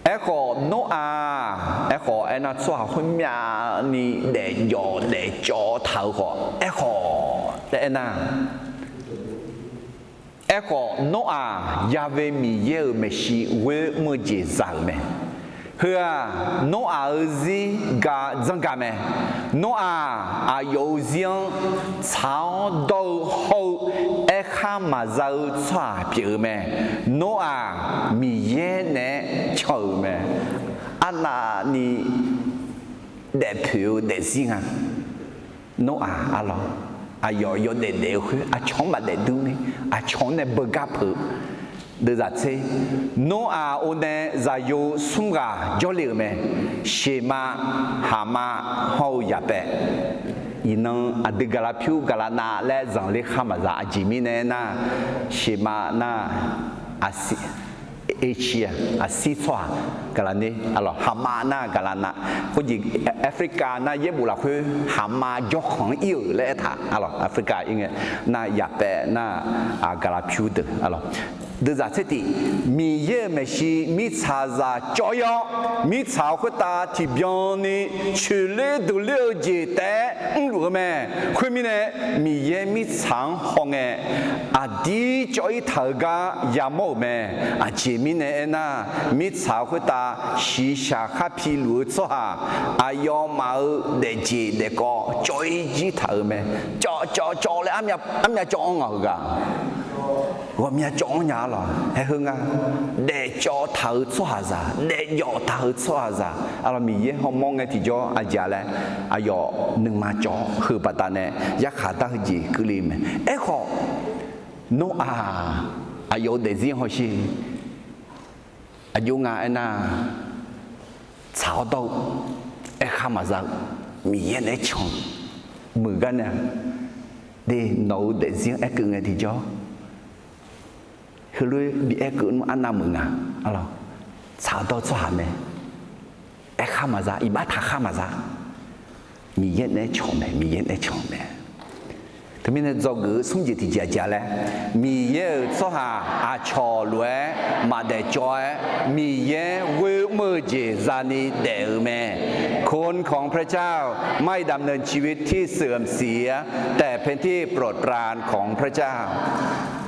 aerkhawf Noraq, aerkhawf aernar tsawrhaq khoermyavni daefjawf daefcawv taq-eu khawf, aerkhawf laer aernar, aerkhawf Noraq Ya'we Miqyaer-euq maeqshi ghoer mr-eu jeq za-euq mae. Heu-aq, Noraq-euq zir ga dzanr ga mae. Noraq aqyawf-euq zir-anr tsaq-awr dawr-eu hawr-eu aerkhar maqza-eu tsawrhaq pyeuf-eu mae. Noraq Miqyaer naeq-aer can-euq mae. Arnavni daefpoeq-eu daefzir nga. Noraq arlawq, aqyawf yawdaef daef-eu khoer aqcawq-anr maqdaef dur ni, aqcawq-anr nae beugar peuq. Deuvzaq tser, Noraq or nae zaqyo smr ghaq jawrle-euq mae. Sheqmav, Haqmav hawr-eu Yaqpaev. Iqnan aqdui gaqlaq pyur gaqlaq nav laer zanqler khar maqza. Aqjeq mirnae aernar, Sheqmav nar, aqsir, Asia, aqsir tsawrhaq gaqlaq ner, arlawq, Haqmav nar gaqlaq nav, khoerjeq Africa nar yaerbof lafkhoer Haqmav jawrkhanq-anr ir-euq laer aertaq, arlawq, Africa ir ngae nar Yaqpaev nar, gaqlaq pyur deuq, arlawq. Deuvzaq tser tiq, Miqyaer-euq maeqshi mirtsaqzaq cawv-ir-awr, mirtsaq khoertav tiqbyan ni coeqler deuqler-eu jeq taef-aer mrluf-eu mae. Khoermirnae, Miqyaer mirtsaq-anr hawngae, aqdir cawv-ir taq-eu gar yamawr-euq mae. Aqjeq mirnae aernar, mirtsaq khoertav shiqshaq khar piluf-eu tsawrhaq, aqyawfmaf-euq daefjeq daefkawv cawv-ir jir taq-euq mae. Cawv cawv cawv laer armyav cawv-anr ngaq-euq ghaq, ghawqmya cawv-anr nya-a lawq. Haer heu nga, daefcawv taq-eu tsawrhaqzaq, daefjawf taq-eu tsawrhaqzaq, arlawq, Miqyaer hawmawr ngae tiqjawr aqjeq-a laer, aqyawf nuima cawv-awr heu baqdanae yarkhaq dar heujeq keuvle mae. Aerkhawf, Noraq aqyawf-euq daefzir hawsher. Aqjox nga aernar, tsaq-awr dawr-eu, aerkhar maqza-eu, Miqyaer naeq-aer can-eu, muiq gar nae-a, de nawq-euq daefzir-anr aerkeuv ngae tiqjawr, heulof-aer bi aerkeuv nmr arnav meuq nga, arlawq, tsaq-awr dawr-eu tsawrhaq mae, aerkhar maqza, iqbax taqkhar maqza, Miqyaer naeq-aer can-eu mae, Miqyaer naeq-aer can-eu mae. Teumirnae dzawgeuf-eu smr jeq tiqjeq aqjeq-a laer, Miqyaer-euq tsawrhaq aqcawq lof-aer maqdaef cawv-aer, Miqyaer ghoer mr-eu jeq zani daef-euq mae. คนของพระเจ้าไม่ดำเนินชีวิตที่เสื่อมเสีย แต่เป็นที่โปรดปรานของพระเจ้า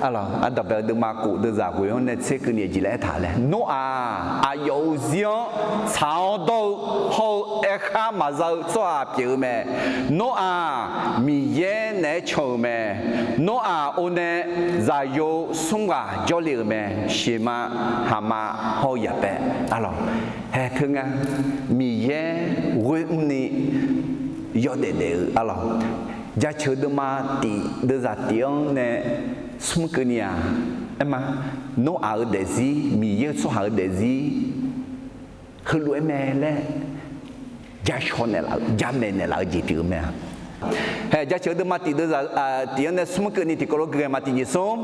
Arlawq, ardanqbae-eu deuvma kof deuvzaq ghoeq-anr nae tser keuvni aqjeq laer aertaq laer, Noraq aqyawf-euq zir-anr tsaq-awr dawr-eu hawr-eu aerkhar maqza-eu tsawrhaq pyeuf-eu mae. Noraq Miqyaer naeq-aer can-euq mae. Noraq or nae zaqyo smr ghaq jawrle-euq mae. Sheqmav, Haqmav hawr-eu Yaqpaev, arlawq, haer teu nga, Miqyaer ghoer mrni yawdaef daef-eu, arlawq, jaceuq deuvma tiq deuvzaq tiq-anr nae smr keuvni-aq, aerma, Noraq-euq daefzir, Miqyaer-euq tsawrhaq-euq daefzir heulof-aer mae laer jashawr naeqlaf-eu, jamaeq naeqlaf-eu jeq pyeuf-eu mae-a. Hae, jaceuq deuvma tiq deuvzaq tiq-anr nae smr keuvni tiqkawv lof gui ghae ma. Tiq nyiq smr,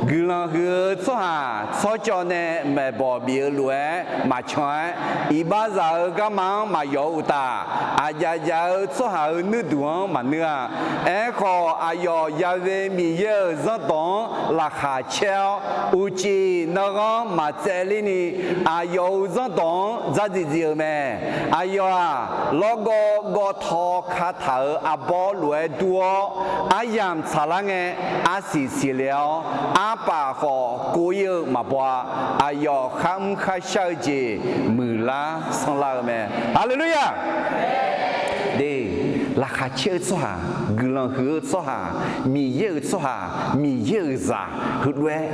guiqlanq huiq-eu tsawrhaq tsawrcawv nae maeqbawq bif-eu lof-aer maqcan-aer, iqbaxzaq-euq garma-anr maqyawf-eu uqtaf, aqdzaf dzaf-eu tsawrhaq-euq nuirduq-anr maqneur-a. Aerkhawf, aqyawf Ya'we Miqyaer-euq zanrdawq-anr laqkhaq caer-awr, uqcif nanghanr maqtsaevler ni, aqyawf-euq zanrdawq-anr dzardziq dziq-euq mae. Aqyawf-aq, lawrgawv gawv taw kataq-euq arbawr lof-aer dur-awr, aryamq tsaqlar ngae, arsiq siqle-awr, arpaf khawf kov-ir-eu maqbaw-a. Aqyawf kharmr kharshar-eu jeq muiqlar sanrlar-eu mae. Haleluya! De, laqkhaq caer-eu tsawrhaq, guiqlanq huiq-eu tsawrhaq, Miqyaer-euq tsawrhaq, Miqyaer-euq zaq heulof-aer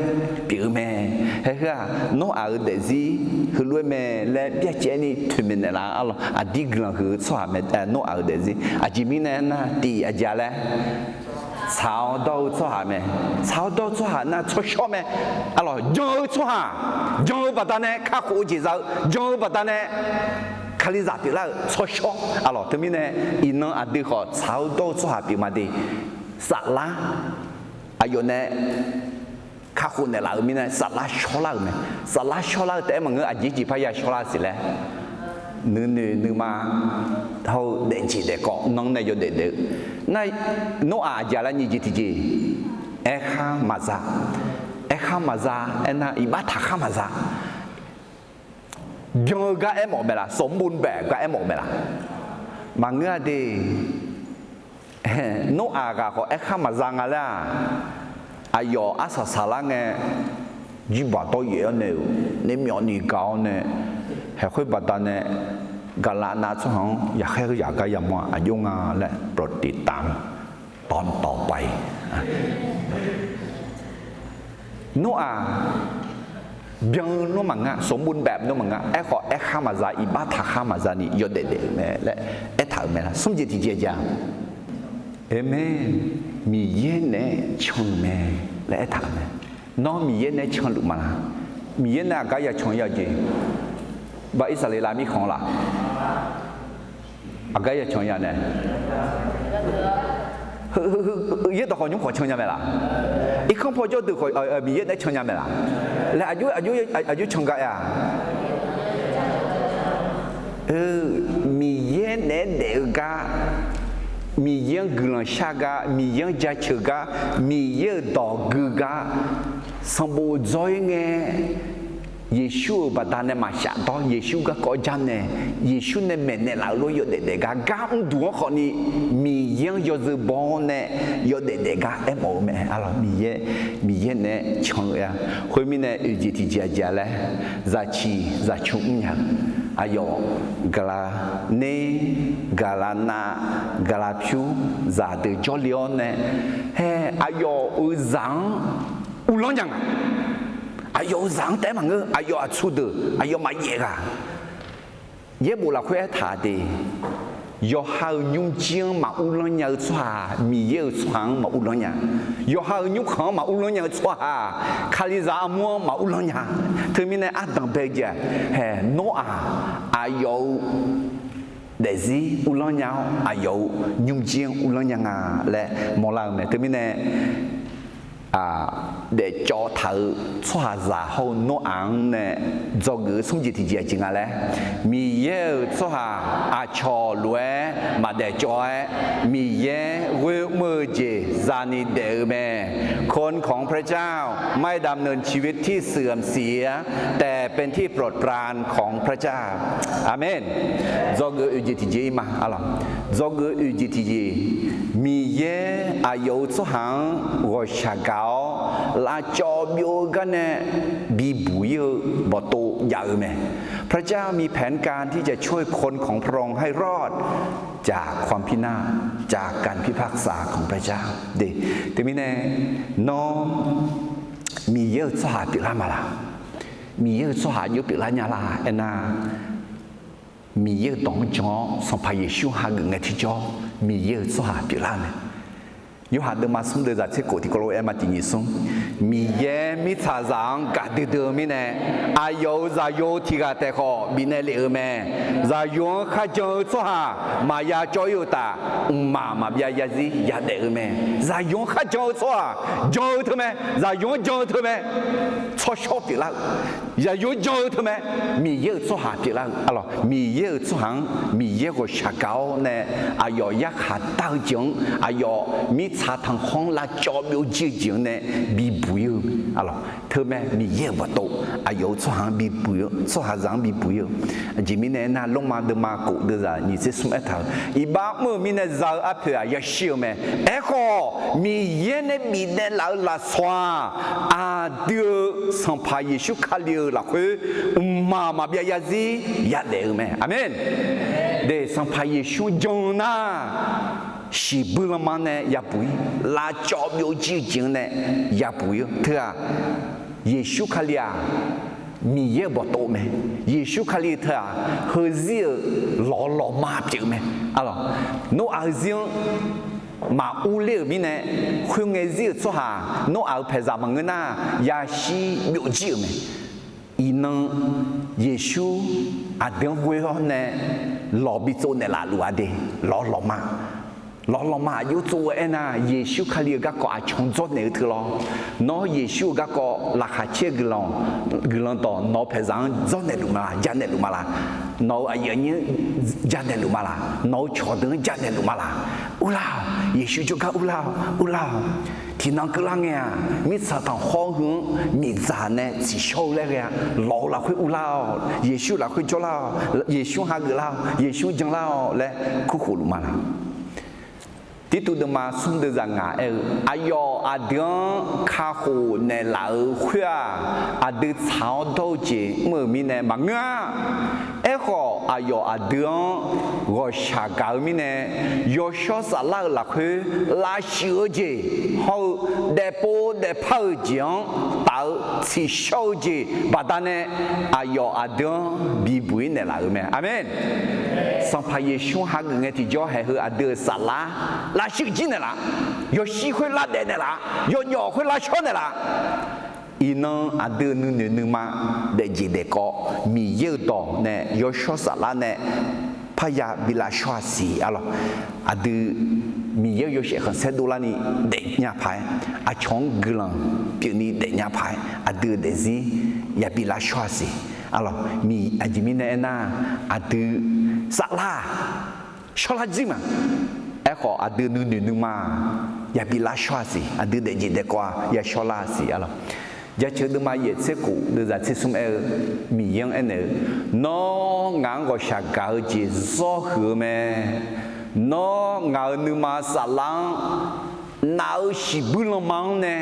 pyeuf-eu mae. Haeheu-aq, Noraq-euq daefzir heulof-aer mae laer byacaevni toeqmaeq naeqlaf-a lawq. Aqdir guiqlanq huiq-eu tsawrhaq mae, Noraq-euq daefzir. Aqjeq mirnae aernar, tiq aqjeq-a laer, tsaq-awr dawr-eu tsawrhaq mae. Tsaq-awr dawr-eu tsawrhaq nar tsawrshawr mae. Arlawq, jan-eu tsawrhaq, jan-eu baqdanae kakhof-eu jeq za-eu, jan-eu baqdanae Kalizaq pyeuflar-euq tsawrshawr. Arlawq, teumirnae iqnan aqdui khawf tsaq-awr dawr-eu tsawrhaq pyeuf ma de. Saflar, aqyawf nae kakhof naeqlaf-euq mirnae saflar shawrlar-euq mae. Saflar shawrlar-eu taef-aer maqngeur, aqjeq jeq parya shawrlar siq laer, nuinoeq nuima hawr-eu daefjeq daefkawv nanr nae yawdaef daef-eu. Nar, Noraq aqjeq-a laer nyiq jeq tiqjeq, aerkhar maqza. Aerkhar maqza, aernar iqbax taqkhar maqza. Byan-eu gar aermawf-eu mae laf, สมบูรณ์แบบ gar aermawf-eu mae laf. Maqngeur-a de. Noraq ghaq khawf aerkhar maqza nga laer-aq, aqyawf arsaq saqlar ngae, jirbaq dawryaef-awr nae-euq nae myawf ni gaq-awr nae, haeqkhoer baqdanae gaqlav nav tsawrhaq-anr yaqkhaer-eu yaq gar yamawr-aq aqjox nga laer โปรดติดตามตอนต่อไป. Noraq byan-eu nawr maqngeur, สมบูรณ์แบบ nawr maqngeur. Aerkhawf aerkhar maqza, iqbax taqkhar maqza ni yawdaef daef-euq mae laer aertaq-euq mae laf. Smr jeq tiqjeq aqjeq-a, Aqmeq, Miqyaer naeq-aer can-eu mae laer aertaq-euq mae. Nawr Miqyaer naeq-aer canluf ma laf? Miqyaer nae aqgar ya can ya jeq, ba Irsaqleqlav mirkhanq laf, aqgar ya can ya nae, heu, heu, heu, yaerdawq khawf nymr khawf can nya mae laf? Irkanr paw jawrdeuq khawf Miqyaer naeq-aer can nya mae laf? Laer aqjox, aqjox can gar aer-a? Miqyaer naeq-aer daef-eu gar, Miqyaer-anr guiqlanq shar gar, Miqyaer-anr jaceuq gar, Miqyaer-euq dawq gui gar, sanqbof dzawr-ir ngae, Yeqsur-euq baqdanae maqshaf dawr, Yeqsur garkawv jar nae, Yeqsur nae maeqnaeq laf-euq lof-aer yawdaef daef gar, gar mrduq-anr khawfni Miqyaer-anr yawzeu baw-awr nae yawdaef daef gar aermawf-eu mae. Arlawq, Miqyaer, Miqyaer naeq-aer can-eu aer-a. Khoermirnae oeq jeq tiqjeq aqjeq-a laer, zaqciq zaqcur mrnya-eu aqyawf gaqla ner, gaqla nav, gaqla pyur, zaqdeuq jawrle-awr nae, hae, aqyawf-euq zaq-anr uvlanr nya nga. Aqyawf-euq zaq-anr taef-aer maqngeur, aqyawf aqtsu deuq aqyawf maqyaef ghaq. Yaerbof lafkhoer aertaq de, yawqha-euq nymrjir-anr maquvlanr nya-eu tsawrhaq Miqyaer-euq tsawrhaq-anr maquvlanr nya. Yawqha-euq nymrkhanq-anr maquvlanr nya-eu tsawrhaq Kalizaq armur-anr maquvlanr nya. Teumirnae ardanq bae-eu jeq-aq, hae, Noraq aqyawf-euq daefzir uvlanr nya-awr, aqyawf-euq nymrjir-anr uvlanr nya nga laer mawrlar-eu mae. Teumirnae daefcawv taq-euq tsawrhaqzaq hawr-eu Noraq-anr nae dzawgeuf-eu smr jeq tiqjeq aqjeq nga laer, Miqyaer-euq tsawrhaq aqcawq lof-aer maqdaefcawv-aer, Miqyaer ghoer mr-eu jeq zani daef-eu mae. คนของพระเจ้าไม่ดำเนินชีวิตที่เสื่อมเสีย แต่เป็นที่โปรดปรานของพระเจ้า Aqmeq. Dzawgeuf-eu oeq jeq tiqjeq-ir ma. Arlawq, dzawgeuf-eu oeq jeq tiqjeq, Miqyaer aqyawf-euq tsawrhaq-anr ghawqshaq gaq-awr lavcawv byov-eu gar nae bibuq-ir-eu bawqtov jav-eu mae. พระเจ้ามีแผนการที่จะช่วยคนของพระองค์ให้รอดจากความพินาศ จากการพิพากษาของพระเจ้า de. Teumirnae, nawr Miqyaer-euq tsawrhaq pyeuflar ma laq? Miqyaer-euq tsawrhaq jov pyeuflar nya la aernar, Miqyaer-euq dawq-anr jan-awr Sanqpaq Yeqsur hageuf ngae tiqjawr Miqyaer-euq tsawrhaq pyeuflar mae. Yorhaq deuvma smr deuvzaq tser khof tiqkawv lof-aer ma tiq nyiq smr, Miqyaer mirtsaqzaq-anr gaqdui dui-eu mirnae, aqyawf-euq Zaqyo tiq ghaq taef khawf bifnaeq lef-euq mae. Zaqyo-anr kharjan-eu tsawrhaq maqya cawv-ir-eu uqtaf, mqmaq maqbyav yarzir yadaef-eu mae. Zaqyo-anr kharjan-eu tsawrhaq jan-eu teu mae. Zaqyo-anr jan-eu teu mae. Tsawrshawr pyeuflar-eu, Zaqyo-anr jan-eu teu mae. Miqyaer-euq tsawrhaq pyeuflar-eu, arlawq, Miqyaer-euq tsawrhaq-anr Miqyaer ghawqshaq gaq-awr nae, aqyawf yarkhaq dar-eu jeq-anr, aqyawf mirtsaq tanqkhawr-anr lavcawv byovjir-eu jeq-anr nae bibuq buq-ir-eu. Arlawq, teumae Miqyaer-euq bawqtov aqyawf-euq tsawrhaq-anr bibuq-ir-eu, tsawrhaqzaq-anr bibuq-ir-eu. Aqjeq mirnae aernar, Lormav deuvma kof deuvzaq nyiq tser smr aertaq-euq, iqbax mr-euq mirnae za-eu arpoeq-aq yashir-eu mae. Aerkhawf, Miqyaer nae bifnaeq laf-eu lafsawq-aq, aqdui-euq Sanqpaq Yeqsur Kali-euq lafkhoer mqmaq maqbyav yarzir yadaef-eu mae. Aqmeq. De, Sanqpaq Yeqsur jan-eu nar, shiqbuir lanma-anr nae yabuq-ir, lavcawv byovjir-eu jeq-anr nae yabuq-ir-eu teu-aq, Yeqsur Kali-aq, Miqyaer-euq bawqtov mae. Yeqsur Kali teu-aq, heuzir-euq lawq lawqma pyeuf mae. Arlawq, Noraq heuzir-anr maqurler-euq mirnae, khoerngae zir-euq tsawrhaq Noraq-euq paeqzaq maqngeur nar, yashir byovjir-euq mae. Iqnan Yeqsur aqdui-anr ghoe-awr nae lawq bitsov naeqlaf luf-a de, lawq lawqma. Lawq lawqma aqjox tsov-eu aernar, Yeqsur Kali-euq garkawv aqcawq-anr dzawrnaeq-eu teu lawr. Nawr Yeqsur-euq garkawv laqkhaq caer-eu guiqlanq dawq nawq-eu paeqzaq-anr dzawrnaeq luf ma laq, janaeq luf ma laq? Nawq-euq aqyuif aqnyir-anr janaeq luf ma laq? Nawq-eu cawqdeuq-anr janaeq luf ma laq? Urlar-awq. Yeqsur jawrgar urlar-awq, urlar-awq. Tiqnan keuvlar ngae-aq, mirtsaq tanqkhawr heu-anr miqdzaq nae tsiqshawr-eu laer ghae-a, lawq-eu lafkhoer urlar-awq. Yeqsur lafkhoer jawrlar-awq. Yeqsur hageuf lar-awq. Yeqsur janlar-awq laer kurkhof luf ma laq? Tirtuv deuvma smr deuvzaq ngaq aer-eu, aqyawf aqdui-anr kakhof naeqlaf-euq khoer-aq, aqdui tsaq-awr dawr-eu jeq mr-euq mirnae maqngeur-a. Aerkhawf, aqyawf aqdui-anr ghawqshaq gaq-eu mirnae, yawshawr saflar-euq lafkhoer lavshuif-eu jeq hawr-eu daefpov daefpar-euq jeq-anr taf-eu tsiqshawr-eu jeq baqdanae, aqyawf aqdui-anr bibuq-ir naeqlaf-euq mae. Aqmeq. Sanqpaq Yeqsur hageuf ngae tiqjawr haeq heu aqdui-euq saflar lavshuif jir naeqlaf, yawshir khoer lavdaef naeqlaf, yawnyawf khoer lavshawr naeqlaf. Iqnan aqdui-euq nuinoeq nuima daefjeq daefkawv Miqyaer-euq dawq nae yawshawr saflar nae parya bi lavshawr-a siq. Arlawq, aqdui Miqyaer-euq yawshaef khanqsaer dovlarni daefnya paq-aer, aqcawq-anr guiqlanq pyeufni daefnya paq-aer, aqdui-euq daefzir yabi lavshawr-a siq. Arlawq, aqjeq mirnae aernar, aqdui saflar-aq shawrlar jir ma. Aerkhawf, aqdui nuinoeq nuima-aq yabi lavshawr-a siq. Aqdui daefjeq daefkawv-aq yashawrlar-a siq. Arlawq, Jaceuq deuvma yaef tser khof deuvzaq tser smr aer-eu, Miqyaer-anr aernaeq-eu, Nawr ngaq-anr ghawqshaq gaq-eu jeq zawr huiq-eu mae. Nawr ngaq-euq nuima saflar-anr naf-euq shiqbuir lanma-anr nae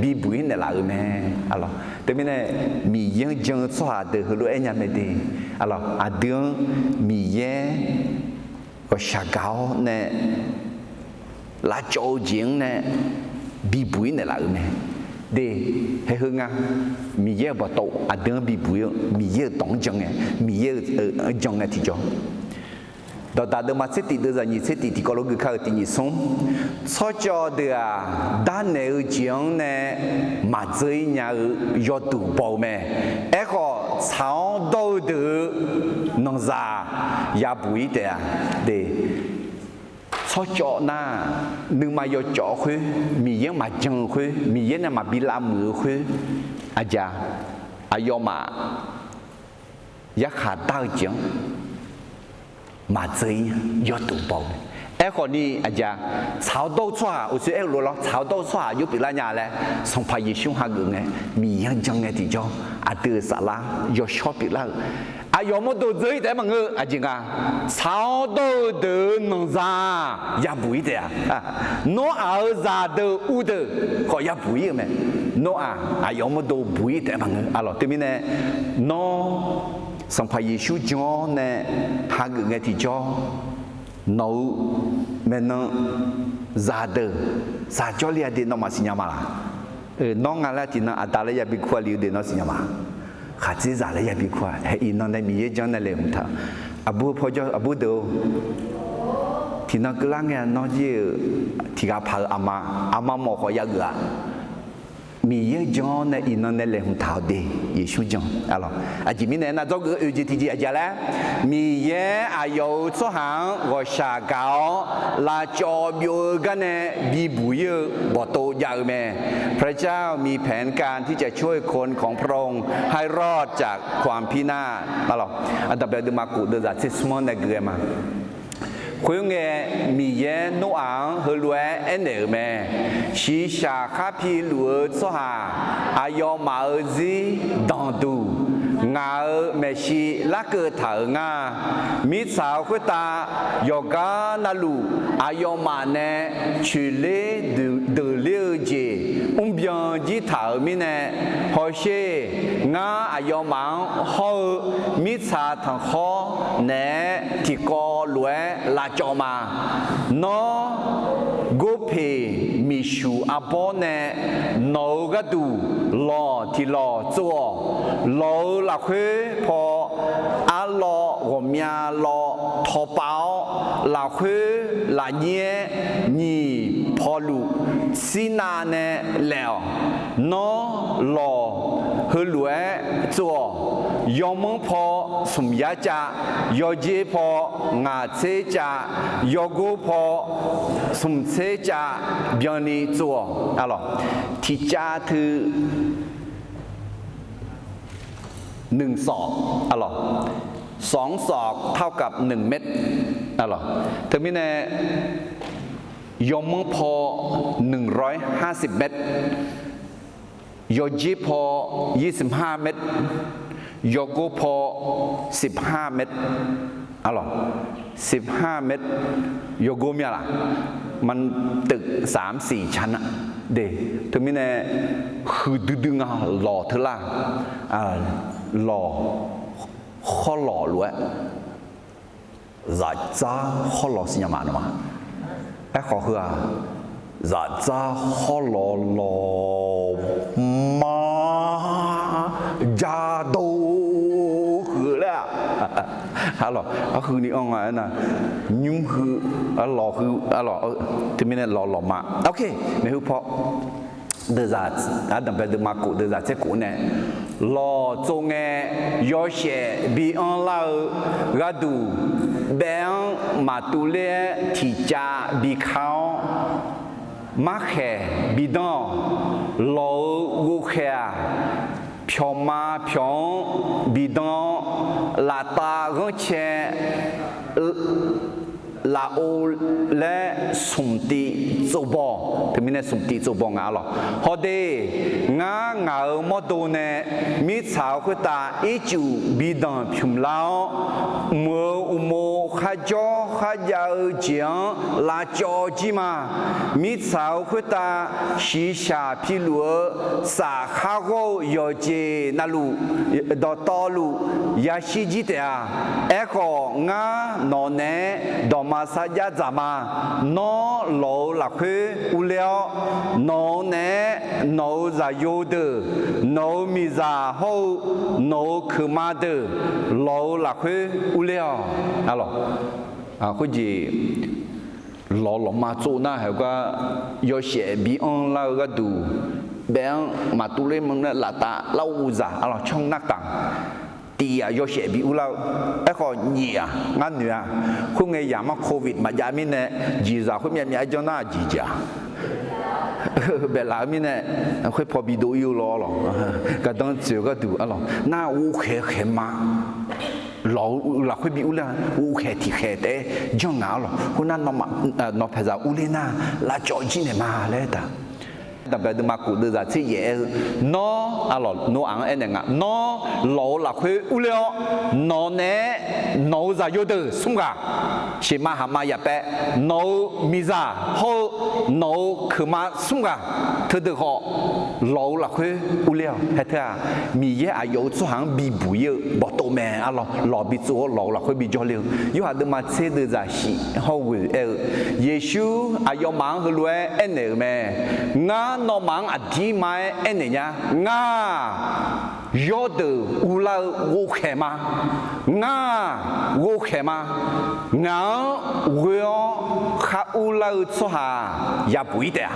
bibuq-ir naeqlaf-euq mae. Arlawq, teumirnae Miqyaer-anr jan-eu tsawrhaq deuq heulof-aer nya mae de. Arlawq, aqdui-anr Miqyaer ghawqshaq gaq-awr nae lavcawv-eu jeq-anr nae bibuq-ir naeqlaf-euq mae. De, haeq heu nga, Miqyaer-euq bawqtov aqdui-anr bibuq-ir-eu, Miqyaer-euq dawq-anr jan ngae, Miqyaer-euq jan ngae tiqjawr. Dawqdaq deuvma tser tif deuvzaq nyiq tser tif tiqkawv lof gui kar-eu tiq nyiq smr, tsawrcawv deuq-aq, darnaeq-eu jeq-anr nae maqdzeur-ir nya-eu yawduq baw-eu mae. Aerkhawf, tsaq-awr dawr-eu deuq-eu nanqzaq yabuq-ir taef-a. De, tsawrcawv nar, nuima yawcawv khoer, Miqyaer-anr maqjan-eu khoer, Miqyaer nae maqbi lavmuiq-eu khoer, aqjeq aqyawfmaf yarkhaq dar-eu jeq-anr maqdzeur-ir nya, yawduq baw-eu mae. Aerkhawf ni aqjeq, tsaq-awr dawr-eu tsawrhaq, uqshoe aer-eu lof lawr, tsaq-awr dawr-eu tsawrhaq jov pyeuflar nya laer, Sanqpaq Yeqsur hageuf ngae, Miqyaer-anr jan ngae tiqjawr, aqdui-euq saflar yawshawr pyeuflar-euq. Aqyawf mawrdo dzeur-ir taef-aer maqngeur-eu aqjeq nga, tsaq-awr dawr-eu deuq-eu nanqzaq yabuq-ir taef-a. Nawr aq-eu zaqdeuq uvdeuq khawf yabuq-ir-eu mae. Nawr-aq, aqyawf mawrdo buq-ir taef-aer maqngeur. Arlawq, teumirnae nawr Sanqpaq Yeqsur jan-awr nae hageuf ngae tiqjawr, nawq-eu maeqnan zaqdeuq zaq jawrle-a de nawmaf siqnya ma laq? Nawr nga laer tiqnan aqda laer yabi kur-a le-eu de nawr siqnya ma? Khaqdzerzaq laer yabi kur-a. Hae iqnan nae Miqyaer jan nae laeqhmq taq-eu. Aqbur pawjawr-eu aqbur deuq-or, tiqnan keuvlar ngae-a nawr jir-eu tiqghaq paq-eu aqma, aqma mawf khawf yageuf-a. Miqyaer jan-awr nae iqnan nae laeqhmq taq-awq de. Yeqsur jan. Aqjeq mirnae aernar, dzawgeuf oe jeq tiqjeq aqjeq laer, Miqyaer aqyawf-euq tsawrhaq-anr ghawqshaq gaq-awr lavcawv byov-eu gar nae bibuq-ir-eu bawqtov jav-eu mae. พระเจ้ามีแผนการที่จะช่วยคนของพระองค์ให้รอดจากความพินาศ Aqdaq byav deuvma kof deuvzaq tser smr-anr nae gui-aer ma. Khoerngae, Miqyaer Noraq-anr heulof-aer aernaeq-euq mae. Shiqshaq khar piluf-eu tsawrhaq aqyawfmaf-euq zir danqduq ngaq-euq maeqshi larkeuv taq-euq nga. Mirtsaq-euq khoertav yawqgar navluf aqyawfmaf nae coeqler deuqler-eu jeq mrbyan jir taq-euq mirnae, hawsher, ngar aqyawfmaf-anr hawr-eu mirtsaq tanqkhawr naeq-aer tiqkawv lof-aer lavcawv ma. Nawr, gorpeq miqshuq arbawr nae nawq-euq gharduq lawq tiq lawq tsov-awq. Lawq-euq lafkhoer paw arlawv ghawqmya lawv tawpav-awr, lafkhoer lafnyir-aer nyiq pawluf tsirnav nae laef-awq. Nawr, lawq heulof-aer tsov-awq. Yawmanr paw smq yar cav, yawjer paw ngaq tser cav, yawgor paw smq tser cav byanni tsov-awq. Tiqcav teu หนึ่งศอก สองศอกเท่ากับหนึ่งเมตร Teumirnae, yawmanr paw หนึ่งร้อยห้าสิบเมตร, yawjer paw ยี่สิบห้าเมตร, yawgor paw สิบห้าเมตร สิบห้าเมตร yawgor myav laf, มันตึกสามสี่ชั้น de. Teumirnae, huiqdui dui nga lawq teular, lawq hawrlawq lof-aer zafdzar hawrlawq siqnya ma nawq ma. Aerkhawf heu-aq, zafdzar hawrlawq lawq ma jadov huiq laer-aq, arlawq arhuini anr nga aernar, nymr heu, arlawq heu, arlawq, teumirnae lawq lawq ma. Oke, maeqhu paw deuqzaq, ardanqbae deuvma kof deuqzaq tser kof nae, lawq tsov ngae, yawshaef bi anrlar-eu gharduq, baef-anr maqtuv ler-aer tiqcav bi ka-awr, markhaeq bi danr-awq. Lawq-euq ghovkhaeq-aq, pyawqma pyawq-anr bi danr-awr, laftav ghanrcae lafov laer smq tiv tsovbaw, teumirnae smq tiv tsovbaw nga arlawq. Hawde, ngar ngaq-euq mawrdo nae mirtsaq-euq khoertav ircuf bi danq pymq lar-awr, mq-euq uqmov kharjawr kharjav-eu jeq-anr lavcawv jir ma. Mirtsaq-euq khoertav shiqshaq piluf-eu saf khar ghawr-eu yawqjeq navluf, dawqtawvluf yashir jir taef-a. Aerkhawf, ngar nawq naeq-aer dawqma sarjax dzaq ma. Nawr, lawq-euq lafkhoer urler-awr, nawq-eu naeq-aer nawq-euq zaqyo deuq, nawq-euq miqzaq hawr-eu nawq-euq keuqma deuq, lawq-euq lafkhoer urler-awq. Khoerjeq lawq lawqma tsov nar haeq gar, yawshaef bi anrlar-eu gharduq, baef-anr maqtuv ler mr nae laftav lar uqzaq arlawq canr nartaq, tiq-aq yawshaef bi urlar-eu. Aerkhawf nyiq-aq ngar noeq-a, khoerngae yamar covid maqjav mirnae, jeqzaq khoer myavmyav-aer janr nar jeq jeq-aq, baeflaf-eu mirnae, khoer paw bi dov ir-eu lawr lawq, gardanr tsoeq-eu gharduq arlawq nar ghovkhaeq khaeq ma. Lawq-eu lafkhoer bi urler-a, ghovkhaeq tiqkhaeq taef-aer janr ngaq arlawq. Khoernar, nawq paeqzaq urler nar lavcawv jir naeq ma laer taq. Danqbae deuvma kof deuqzaq tser yaef-aer-eu, nawr, arlawq, nawr-aq-anr aernaeq nga, nawr lawq-euq lafkhoer urler-awr, nawq naeq-aer nawq-euq zaqyo deuq smr ghaq, sheuqma haqma yaf paev, nawq-euq miqzaq hawr-eu nawq-euq keuqma smr ghaq, teudeuq khawf lawq-euq lafkhoer urler-awq. Haeq teu-aq, Miqyaer aqyawf-euq tsawrhaq-anr bibuq ir-eu bawqtov mae arlawq. Lawq bi tsov-awr lawq-euq lafkhoer bijawr ler-eu, Yorhaq deuvma tser deuqzaq shif hawr ghoeq aer-eu, Yeqsur aqyawfmaf-anr heulof-aer aernaeq-euq mae. Ngar nawmaf-anr aqdirma-aer aernaeq nya. Ngar yawrdeuq urlar-eu ghovkhaeq ma. Ngar ghovkhaeq ma. Ngaq-anr ghoe-awr khar urlar-eu tsawrhaq yabuq ir taef-a.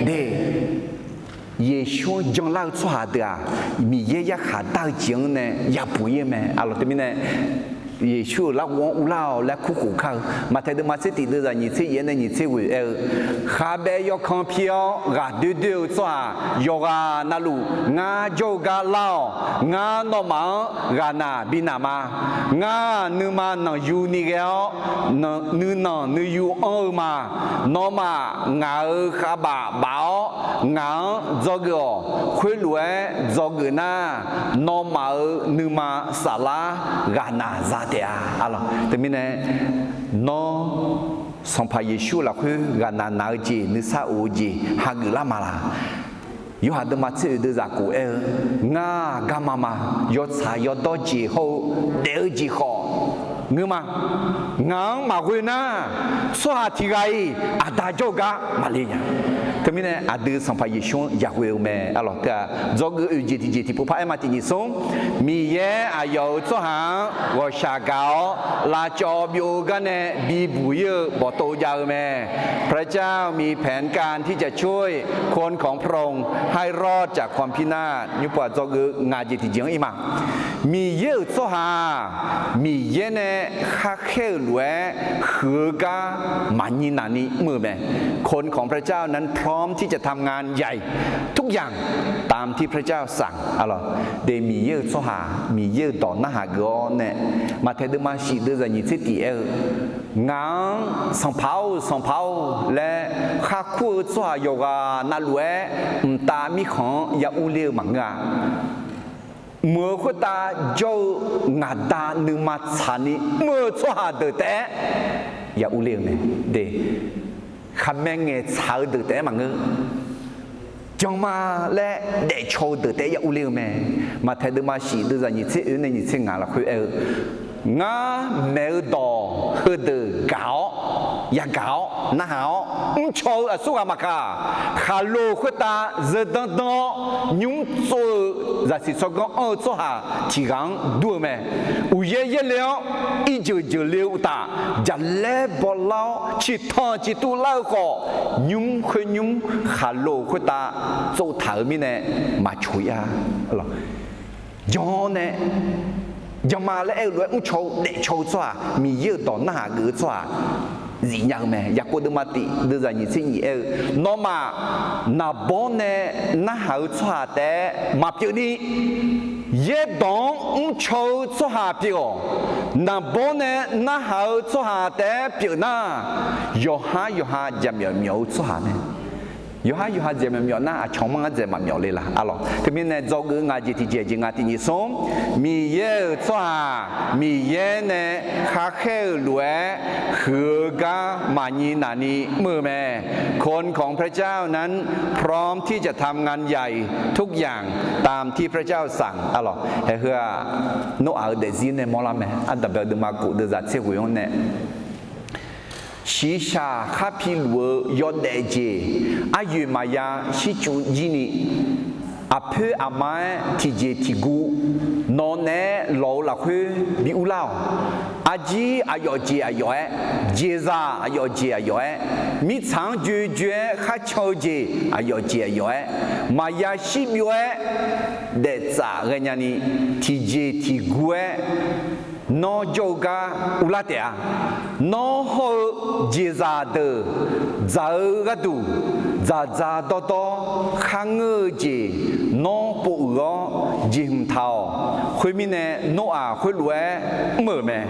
De, Yeqsur-anr janlar-eu tsawrhaq deuq-aq, Miqyaer yarkhaq dar-eu jeq-anr nae yabuq ir-eu mae. Arlawq teumirnae, Yeqsur-euq larghov-anr uvlar-awq laer kurkhof kar-eu. Maqtaeq deuvma tser tiq deuvzaq nyiq tser yaef nae nyiq tser ghoeq aer-eu, khabaev yawkan pir-awr ghaqdoer doer-eu tsawrhaq yawqghaq navluf ngar jawr-eu gar lar-awq. Ngar nawmaf-anr ghaqnaq bi naq ma. Ngar nuima nanqyu ni ghae-awr, nuinanq nuiyu anr-eu ma. Nawmaf ngaq-euq khavbaf baf-awr ngaq-anr dzawgeuf-awq. Khoerlof-aer dzawgeuf nar, nawmaf-euq nuima saflar ghaqnaq za taef-a. Teumirnae, nawr Sanqpaq Yeqsur lafkhoer ghaqnaq naq-eu jeq nuisar of-eu jeq hageuf lar ma laq? Yorhaq deuvma tser oeq deuvzaq kof aer-eu, ngar garma ma. Yawtsaq yawdawr jeq hawr-eu daef-eu jeq khawf ngeur ma. Ngaq-anr maqghoe nar, tsawrhaq tiq ghaq-iq aqda jawr-eu gar maqle nya. Teumirnae aqdui Sanqpaq Yeqsur-anr yaghoe-eu mae. Arlawq teu-aq, dzawgeuf oeq jeq tiqjeq tiqpov par aer ma. Tiq nyiq smr, Miqyaer aqyawf-euq tsawrhaq-anr ghawqshaq gaq-awr lavcawv byov-eu gar nae bibuq ir-eu bawqtov jav-eu mae. พระเจ้ามีแผนการที่จะช่วยคนของพระองค์ให้รอดจากความพินาศ nymr pov-aq dzawgeuf ngaq jeq tiqjeq-anr ir ma. Miqyaer-euq tsawrhaq-aq, Miqyaer nae kharkhaer-euq lof-aer huiq-eu gar maqnyir naq ni mr-eu mae. คนของพระเจ้านั้นพร้อมที่จะทำงานใหญ่ทุกอย่างตามที่พระเจ้าสั่ง Arlawq, de Miqyaer-euq tsawrhaq Miqyaer-euq dawq narhaq geuf-awr nae, Maqtaeq deuvma shif deuvzaq nyiq tser tiq aer-eu, ngaq-anr Sanqpaq-or, Sanqpaq-or laer kharkur-eu tsawrhaq yawqghaq navluf-aer mqtav mirkhanq-anr ya urler-eu maqngeur-a. Mq-euq khoertav jawr-eu ngaq Da nuima tsaqni mr-eu tsawrhaq deuq taef-aer ya urler-eu mae. De, khaqmae ngaeqtsaq-eu deuq taef-aer maqngeur. Janma laer daefcaw-eu deuq taef-aer ya urler-eu mae. Maqtaeq deuvma shif deuvzaq nyiq tser oeq nae nyiq tser ngaq lafkhoer aer-eu, ngar maeq-eu dawq heudeuq gaq-awr, yagaq-awr narhaq-awr mrcaw-eu aqsurghaq maqkaq, khaqlo khoertav zeudanr danr-awr nymr tsov-eu zaqsiq tsawrganr anr-eu tsawrhaq tiq ghaq-anr dur-eu mae. Uqyaer yaerle-awr irjeuq jeuqle-eu uqtaf, jaqlaer bawlar-awr ciqtanq ciqtuv lar-eu khawf, nymr khoer nymr khaqlo khoertav tsovtaq-euq mirnae maqcoq-ir-a. Jan nae, janma laer aer-eu lof-aer mrcaw-eu daefcaw-eu tsawrhaq, Miqyaer-euq dawq narhaq geuf-eu tsawrhaq zifnya-eu mae. Yaqkov deuvma tiq deuvzaq nyiq tser nyiq aer-eu, nawmaf naqbawr nae narhaq-eu tsawrhaq taef-aer maqpyeuf ni, yaerdawq-anr mrcaw-eu tsawrhaq pyeuf-awq. Naqbawr nae narhaq-eu tsawrhaq taef-aer pyeuf nar, yawqhar yawqha jaqmyawf myawf-eu tsawrhaq mae. Yawqhar yawqha jaqmyawf myawf nar, aqcawq manr-anr dzaeq maqmyawf le laq? Arlawq, teumirnae dzawgeuf-eu ngaq jeq tiqjeq jeq ngaq tiq nyiq smr, Miqyaer-euq tsawrhaq Miqyaer nae kharkhaer-euq lof-aer huiq-eu gar maqnyir naq ni mr-eu mae. คนของพระเจ้านั้นพร้อมที่จะทำงานใหญ่ทุกอย่าง ตามที่พระเจ้าสั่ง Arlawq, haeheu-aq, Noraq-euq daefzir nae mawrlar mae. Ardanqbae-eu deuvma kof deuvzaq tser ghoeq-anr nae, shiqshaq khar piluf-eu yawdaef jeq aryoeq maqya shircuf jir ni, aqpoer aqma-aer tiqjeq tiqguv nawq naeq-aer lawq-eu lafkhoer bi urlar-awq. Arjir aqyawf jeq aqyawf-aer, jeqzaq aqyawf jeq aqyawf-aer, mirtsaq-anr joe joe-aer khar can-eu jeq aqyawf jeq aqyawf-aer, maqya shir byov-aer daeftsaf ghaenya ni, tiqjeq tiqguv-aer nawr jawr-eu gar urlar taef-a. Nawr hawr-eu jeqzaq deuq dzaq-eu gharduq, dzaqdzaq dawrdawr kharngeur-eu jeq nawr pov uiq-awr jeqhmq taq-awq. Khoermirnae, Noraq khoerlof-aer mr-euq mae.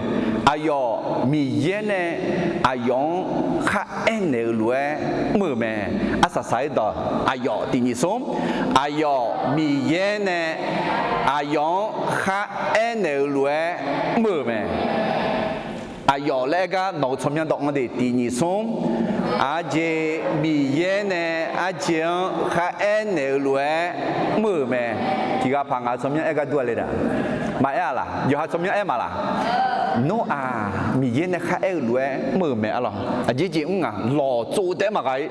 Aqyawf Miqyaer nae aqyawf-anr kharaer naeq-eu lof-aer mr-euq mae. Arsaq saq-aer dawq, aqyawf tiq nyiq smr, aqyawf Miqyaer nae aqyawf-anr kharaer naeq-eu lof-aer mr-euq mae. Aqyawf laer aer gar nawq-eu tsawrmyanr dawq anr de. Tiq nyiq smr, aqjeq Miqyaer nae aqjeq-anr kharaer naeq-eu lof-aer mr-euq mae. Tiq ghaq paq ngaq-eu tsawrmyanr aer gar dur-a le da. Maqaer-a laq? Yawqha tsawrmyanr aer ma laq? Noraq Miqyaer nae kharaer-eu lof-aer mr-euq mae. Arlawq, aqjeq jeq mr ngaq lawq tsov taef-aer maqghaq-ir.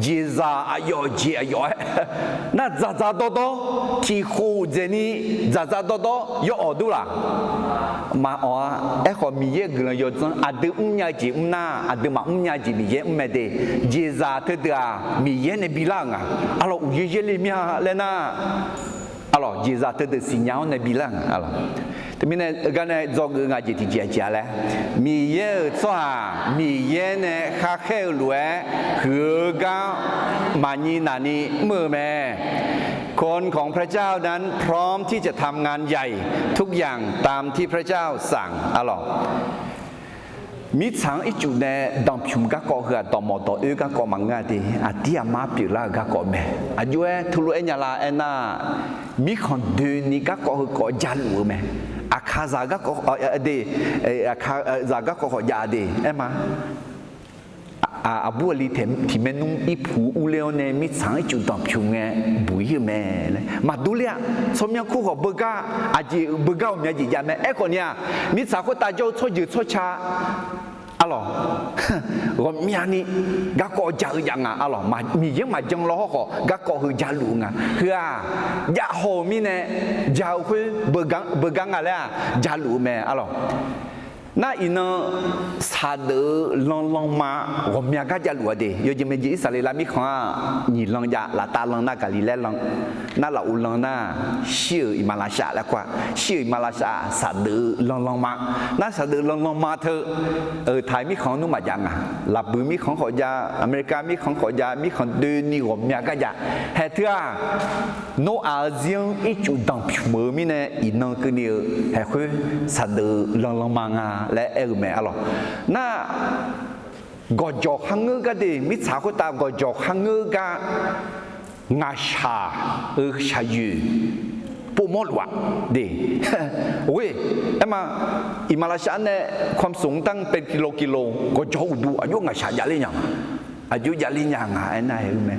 Jeqzaq aqyawf jeq aqyawf-aer nar dzaqdzaq dawrdawr, tiq khof dzaeqni dzaqdzaq dawrdawr yawawq dur laq? Maqawq-a. Aerkhawf, Miqyaer guiqlanq yawdzanr aqdui mrnya-eu jeq mr nar, aqdui maqmr nya-eu jeq Miqyaer mr mae de. Jeqzaq teudeuq-aq, Miqyaer nae bilar-euq nga. Arlawq, uqyaer yaerle mir-a laer nar, arlawq, jeqzaq teudeuq siqnya-awr nae bilar-euq nga. Arlawq, Teumirnae heugar nae dzawgeuf ngaq jeq tiqjeq aqjeq-a laer, Miqyaer-euq tsawrhaq Miqyaer nae kharkhaer-eu lof-aer huiq-eu gar maqnyi naqni mr-eu mae. คนของพระเจ้านั้นพร้อมที่จะทำงานใหญ่ทุกอย่างตามที่พระเจ้าสั่ง arlawq. Mirtsaq-anr ircuf nae danqpymq garkawv heu-aq, dawqmawq dawq oer garkawv maqngeur-a de, aqdir aqmar pyeuflar-euq garkawv mae. Aqjox-aer teulof-aer nya la aernar, mirkhanq doeni garkawv heukawv jaluf-eu mae. Aqkaqzaq garkawv, de, aqkaqzaq garkawv khawf jav de aer ma. Aqbur aqli tiq maernmr irpuq urler-awr nae mirtsaq-anr ircuf danqpymq ngae buq-ir-eu mae laer maqdur ler-a. Tsawrmyanr kur khawf beugar, aqjeq beugar ghawqmya jeq jav mae. Aerkhawf ni-aq, mirtsaq khoertav jawr-eu tsawrjeuq tsawrca, arlawq, ghawqmyani garkawv ja-eu jav nga, arlawq. Miqyaer maqjan law hawr khawf garkawv heu jaluf-eu nga. Heu-aq, jav haw-eu mirnae ja-eu khoer beugar nga laer-aq, jaluf-eu mae, arlawq. Nar iqnan saqdeuf-eu lanlanma ghawqmya gar jaluf-a de. Yawjeq maeqjeq Irsaqleqlav mirkhanq-aq, nyiq lan jav, laftav lan nar Gaqliqlaer lan, nar lafov lan nar shir-euq iqmalavshav laer kur-a. Shir-euq iqmalavshav-aq saqdeuf-eu lanlanma. Nar saqdeuf-eu lanlanma teu, euq taq mirkhanq nmr maqjav nga. Laqbuiq mirkhanq khawf jav, America mirkhanq khawf jav, mirkhanq doeni ghawqmya gar jav. Haeq teu-aq, Noraq-eu zir-anr ircuf danqpymq-eu mirnae iqnan keuvni-eu haeq khoer saqdeuf-eu lanlanma nga laer aer-eu mae, arlawq. Nar gawqjawq kharngeur gar de, mirtsaq khoertav gawqjawq kharngeur gar ngaqshaq-eu shaqyoeq povmawr luf-a de. Oe, aer ma, iqmalavshav nae ความสูงตั้งเป็นกิโลกิโล gawqjawq uqduq aqjox ngaqshaq javler nya ma. Aqjox javler nya nga aernar-aer-eu mae.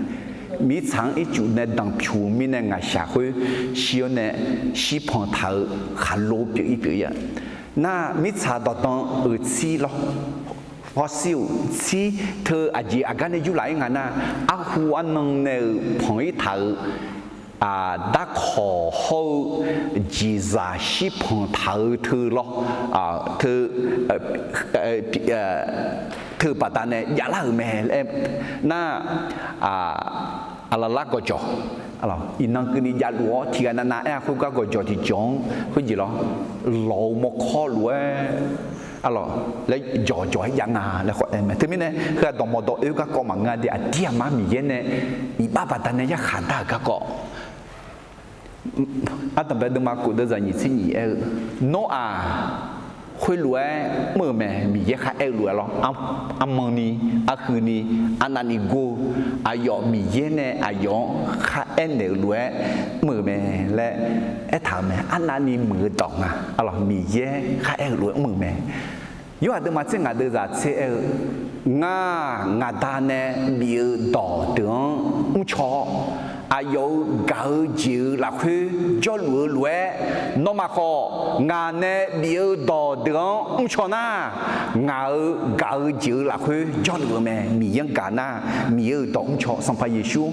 Mirtsaq-anr ircuf nae danqpymq-eu mirnae ngaqshaq khoer shir-awr nae shirpanq taq-eu khaqlo pyeuf-ir pyeuf-ir-a. Nar mirtsaq dawqdan-euq tsir lawr, hawsir-euq tsir teu aqjeq aqgar nae yurlaf-ir nga nar, arhu arnan nae-euq panq-ir taq-eu darkawq hawr-eu jeqzaq shirpanq taq-eu teu lawr, teu teu baqdanae javlar-euq mae laer nar, aqlaqlar gawqjawq, iqnan keuvni javluf-awr tiqghaq navnav aer-a khoergar gawqjawq tiqjawq-anr khoerjeq lawr, lawq-eu mawrkawr lof-aer, arlawq, laer jawqjawq-aer jav nga laer khawf aer mae. Teumirnae heu-aq dawqmawq dawq oer garkawv maqngeur-a de, aqdir aqmar Miqyaer nae iqbax baqdanae yarkhaq dar-euq garkawv. Ardanqbae deuvma kof deuvzaq nyiq tser nyiq aer-eu, Noraq khoerlof-aer mr-euq mae, Miqyaer kharaer-eu lof-aer lawr. Armanni, arhuini, arnavni gor-eu, aqyawf Miqyaer nae aqyawf-anr kharaer naeq-eu lof-aer mr-euq mae laer aertaq-euq mae. Arnavni muiq-eu dawq nga, arlawq, Miqyaer kharaer-eu lof-aer mr-euq mae. Yorhaq deuvma tser ngaq deuvzaq tser aer-eu, Ngar ngaqda nae bif-eu dawqdeuq-anr mrcaw-awr, aqyawf-euq gaq-eu jeq-euq lafkhoer jawrluf-eu lof-aer, nawmaf khawf ngaq nae bif-eu dawqdeuq-anr mrcaw nar, ngaq-euq gaq-eu jeq-euq lafkhoer jawrluf-eu mae. Miqyaer-anr gaq nar, Miqyaer-euq dawq mrcaw. Sanqpaq Yeqsur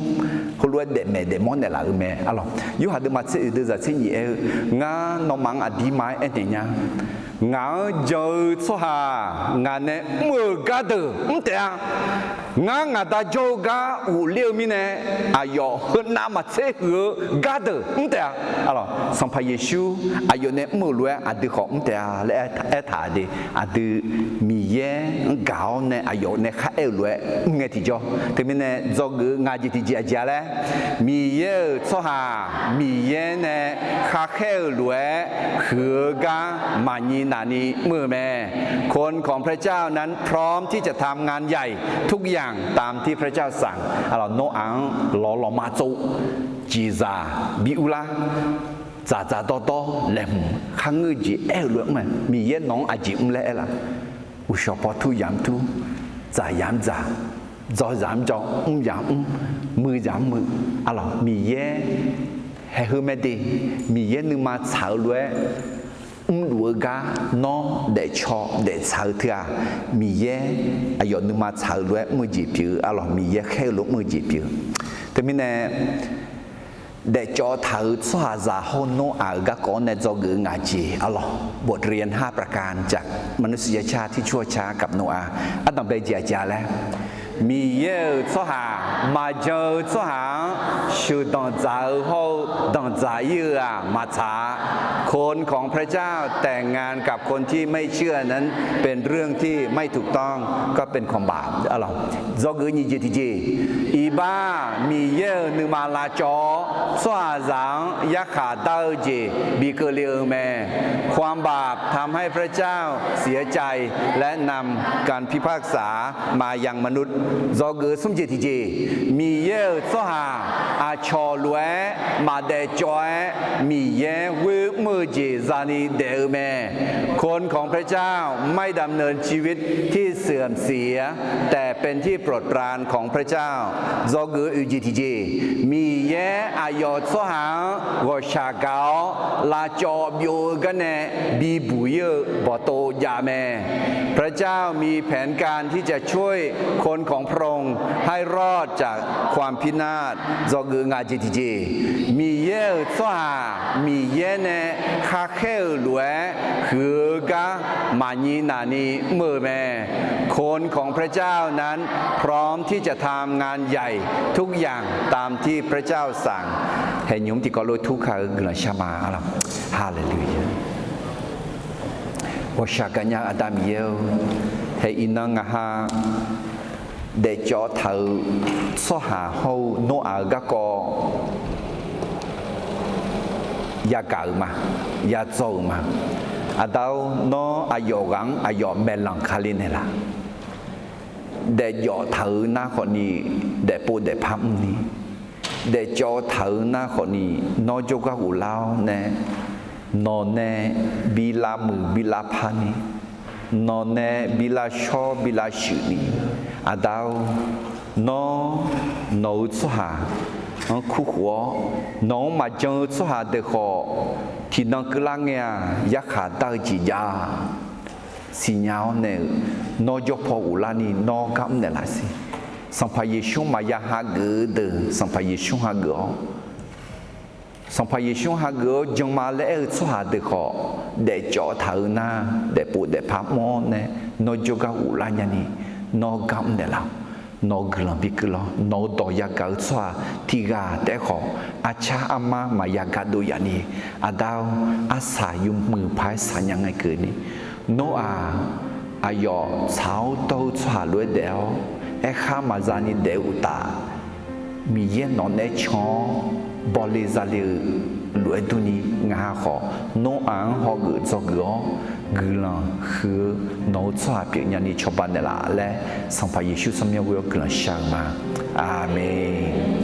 heulof-aer daefmaeq daefmawr naeqlaf-euq mae, arlawq. Yorhaq deuvma tser oeq deuvzaq tser nyiq aer-eu, Ngar nawmaf-anr aqdirma-aer aernaeq nya. Ngaq-anr jan-eu tsawrhaq ngaq nae mr-euq gardeuq mr taef-a. Ngar ngaqda jawr-eu gar ghofler-eu mirnae, aqyawf heunav maqtser huiq-eu gardeuq mr taef-a. Sanqpaq Yeqsur aqyawf nae mr-euq lof-aer aqdui khawf mr taef-a laer aertaq-a de. Aqdui Miqyaer-anr gaq-awr nae aqyawf nae kharaer-eu lof-aer mr ngae tiqjawr. Teumirnae dzawgeuf-eu ngaq jeq tiqjeq aqjeq-a laer, Miqyaer-euq tsawrhaq Miqyaer nae kharkhaer-eu lof-aer huiq-eu gar maqnyi navni mr-eu mae. คนของพระเจ้านั้นพร้อมที่จะทำงานใหญ่ทุกอย่างตามที่พระเจ้าสั่ง Nawaq-anr lawqlawqma tsov, jeqzaq bi urlar, dzaqdzaq dawrdawr laeqhmq kharngeur jeq aer-eu lof-aer mr-a. Miqyaer nawq-anr aqjeq mr laer aer laf? Uqshawq paw tur yamq tur, dzaq yamq dzaq, dzaw yamq dzaw, mr yamq mr, muiq yamq muiq, arlawq, Miqyaer haeqheu mae de. Miqyaer nuima tsaq-eu lof-aer mrluf-eu gar nawr daefcaw daeftsaq-eu teu-aq, Miqyaer aqyawf nuima tsaq-eu lof-aer mr-eu jeq pyeuf-eu, arlawq, Miqyaer khaer-eu lof mr-eu jeq pyeuf-eu. Teumirnae daefcawv taq-euq tsawrhaqzaq hawr Nawr-aq-euq garkawv-anr nae dzawgeuf-eu ngaq jeq, arlawq, บทเรียนห้าประการจากมนุษยชาติที่ชั่วช้ากับโนอาห์ ardanq bae jeq aqjeq-a laer, Miqyaer-euq tsawrhaq maqjan-eu tsawrhaq-anr sheuqdanq dzaq-eu hawr-eu danqdzaq ir-eu-aq maqtsaq-a. คนของพระเจ้า แต่งงานกับคนที่ไม่เชื่อนั้นเป็นเรื่องที่ไม่ถูกต้อง ก็เป็นความบาป Dzawgeuf nyiq jeq tiqjeq, iqbax Miqyaer-euq nuima lavcawv-awr tsawrhaqzaq-anr yarkhaq dar-eu jeq bi keuvle-eu mae. ความบาปทำให้พระเจ้าเสียใจ และนำการพิพากษามายังมนุษย์ Dzawgeuf smr jeq tiqjeq, Miqyaer-euq tsawrhaq aqcawq lof-aer maqdaef cawv-aer Miqyaer ghoer mr-eu jeq zani daef-eu mae. คนของพระเจ้าไม่ดำเนินชีวิตที่เสื่อมเสีย แต่เป็นที่โปรดปรานของพระเจ้า Dzawgeuf oeq jeq tiqjeq, Miqyaer aqyawf tsawrhaq-anr ghawqshaq gaq-awr lavcawv byov-eu garnae bibuq ir-eu bawqtov jav mae. พระเจ้ามีแผนการที่จะช่วยคนของพระองค์ ให้รอดจากความพินาศ Dzawgeuf ngaq jeq tiqjeq, Miqyaer-euq tsawrhaq Miqyaer nae kharkhaer-euq lof-aer huiq-eu gar maqnyi naqni mr-eu mae. คนของพระเจ้านั้นพร้อมที่จะทำงานใหญ่ทุกอย่างตามที่พระเจ้าสั่ง Haeq nymq mr tiqkawv lof tur kaq-eu guiqlanq shar ma. Haleluya. Ghawqshaq gaqnya Aqda Miqyaer-or, haeq iqnan ngaq ha daefcawv taq-euq tsawrhaq hawr-eu Noraq-euq garkawv yagaq-euq ma, yadzaw-euq ma. Aqda-or, nawr aqyawf ghaq-anr aqyawf maeqlanq kali naeqlaf. Daefjawf taq-euq nar khawfni, daefpov daefpar mrni, daefcawv taq-euq nar khawfni, nawr jawrgar ghoflar-awr nae, nawq nae bi lavmuiq bi lavpar ni, nawq nae bi lavshawr bi lavshuif ni, Aqda-or, nawr nawq-euq tsawrhaq-anr kurkhof-awr, nawq-anr maqjan-eu tsawrhaq deuq khawf, tiqnan keuvlar ngae-aq, yarkhaq dar-eu jeq jav-a siqnya-awr nae-euq, nawr jawr paw ghoflar ni nawr gar mrnaeq laf siq. Sanqpaq Yeqsur maqya hageuf-eu deuq Sanqpaq Yeqsur hageuf-awr, Sanqpaq Yeqsur hageuf-awr jan ma laer aer-eu tsawrhaq deuq khawf, daefcawv taq-eu nar, daefpov daefpar mr-awr nae, nawr jawrgar ghoflar nyani, nawr gar mrnaeq laf-awq. Nawq-euq guiqlanq bi keuvlar-awr, nawq-euq dawq yagaq-eu tsawrhaq tiqghaq taef-aer khawf, arcar armar maqya gardov yaf ni, Aqda-or, arsaq yawmuiq paq-aer saqnya ngae keuvni, Noraq aqyawf tsaq-awr dawr-eu tsawrhaq lof-aer daef-awr, aerkhar maqza ni daef-eu uqtaf, Miqyaer nawq nae can-awr bawle zale-eu lof-aer durni, ngaq ha khawf Noraq-anr hawgeuf dzawgeuf-awr, guiqlanq huiq-eu nawq-euq tsawrhaq pyeufnya ni cawba naeqlaf laer, Sanqpaq Yeqsur tsawrmyanr ghoe-awr guiqlanq shar-eu ma. Aqmeq.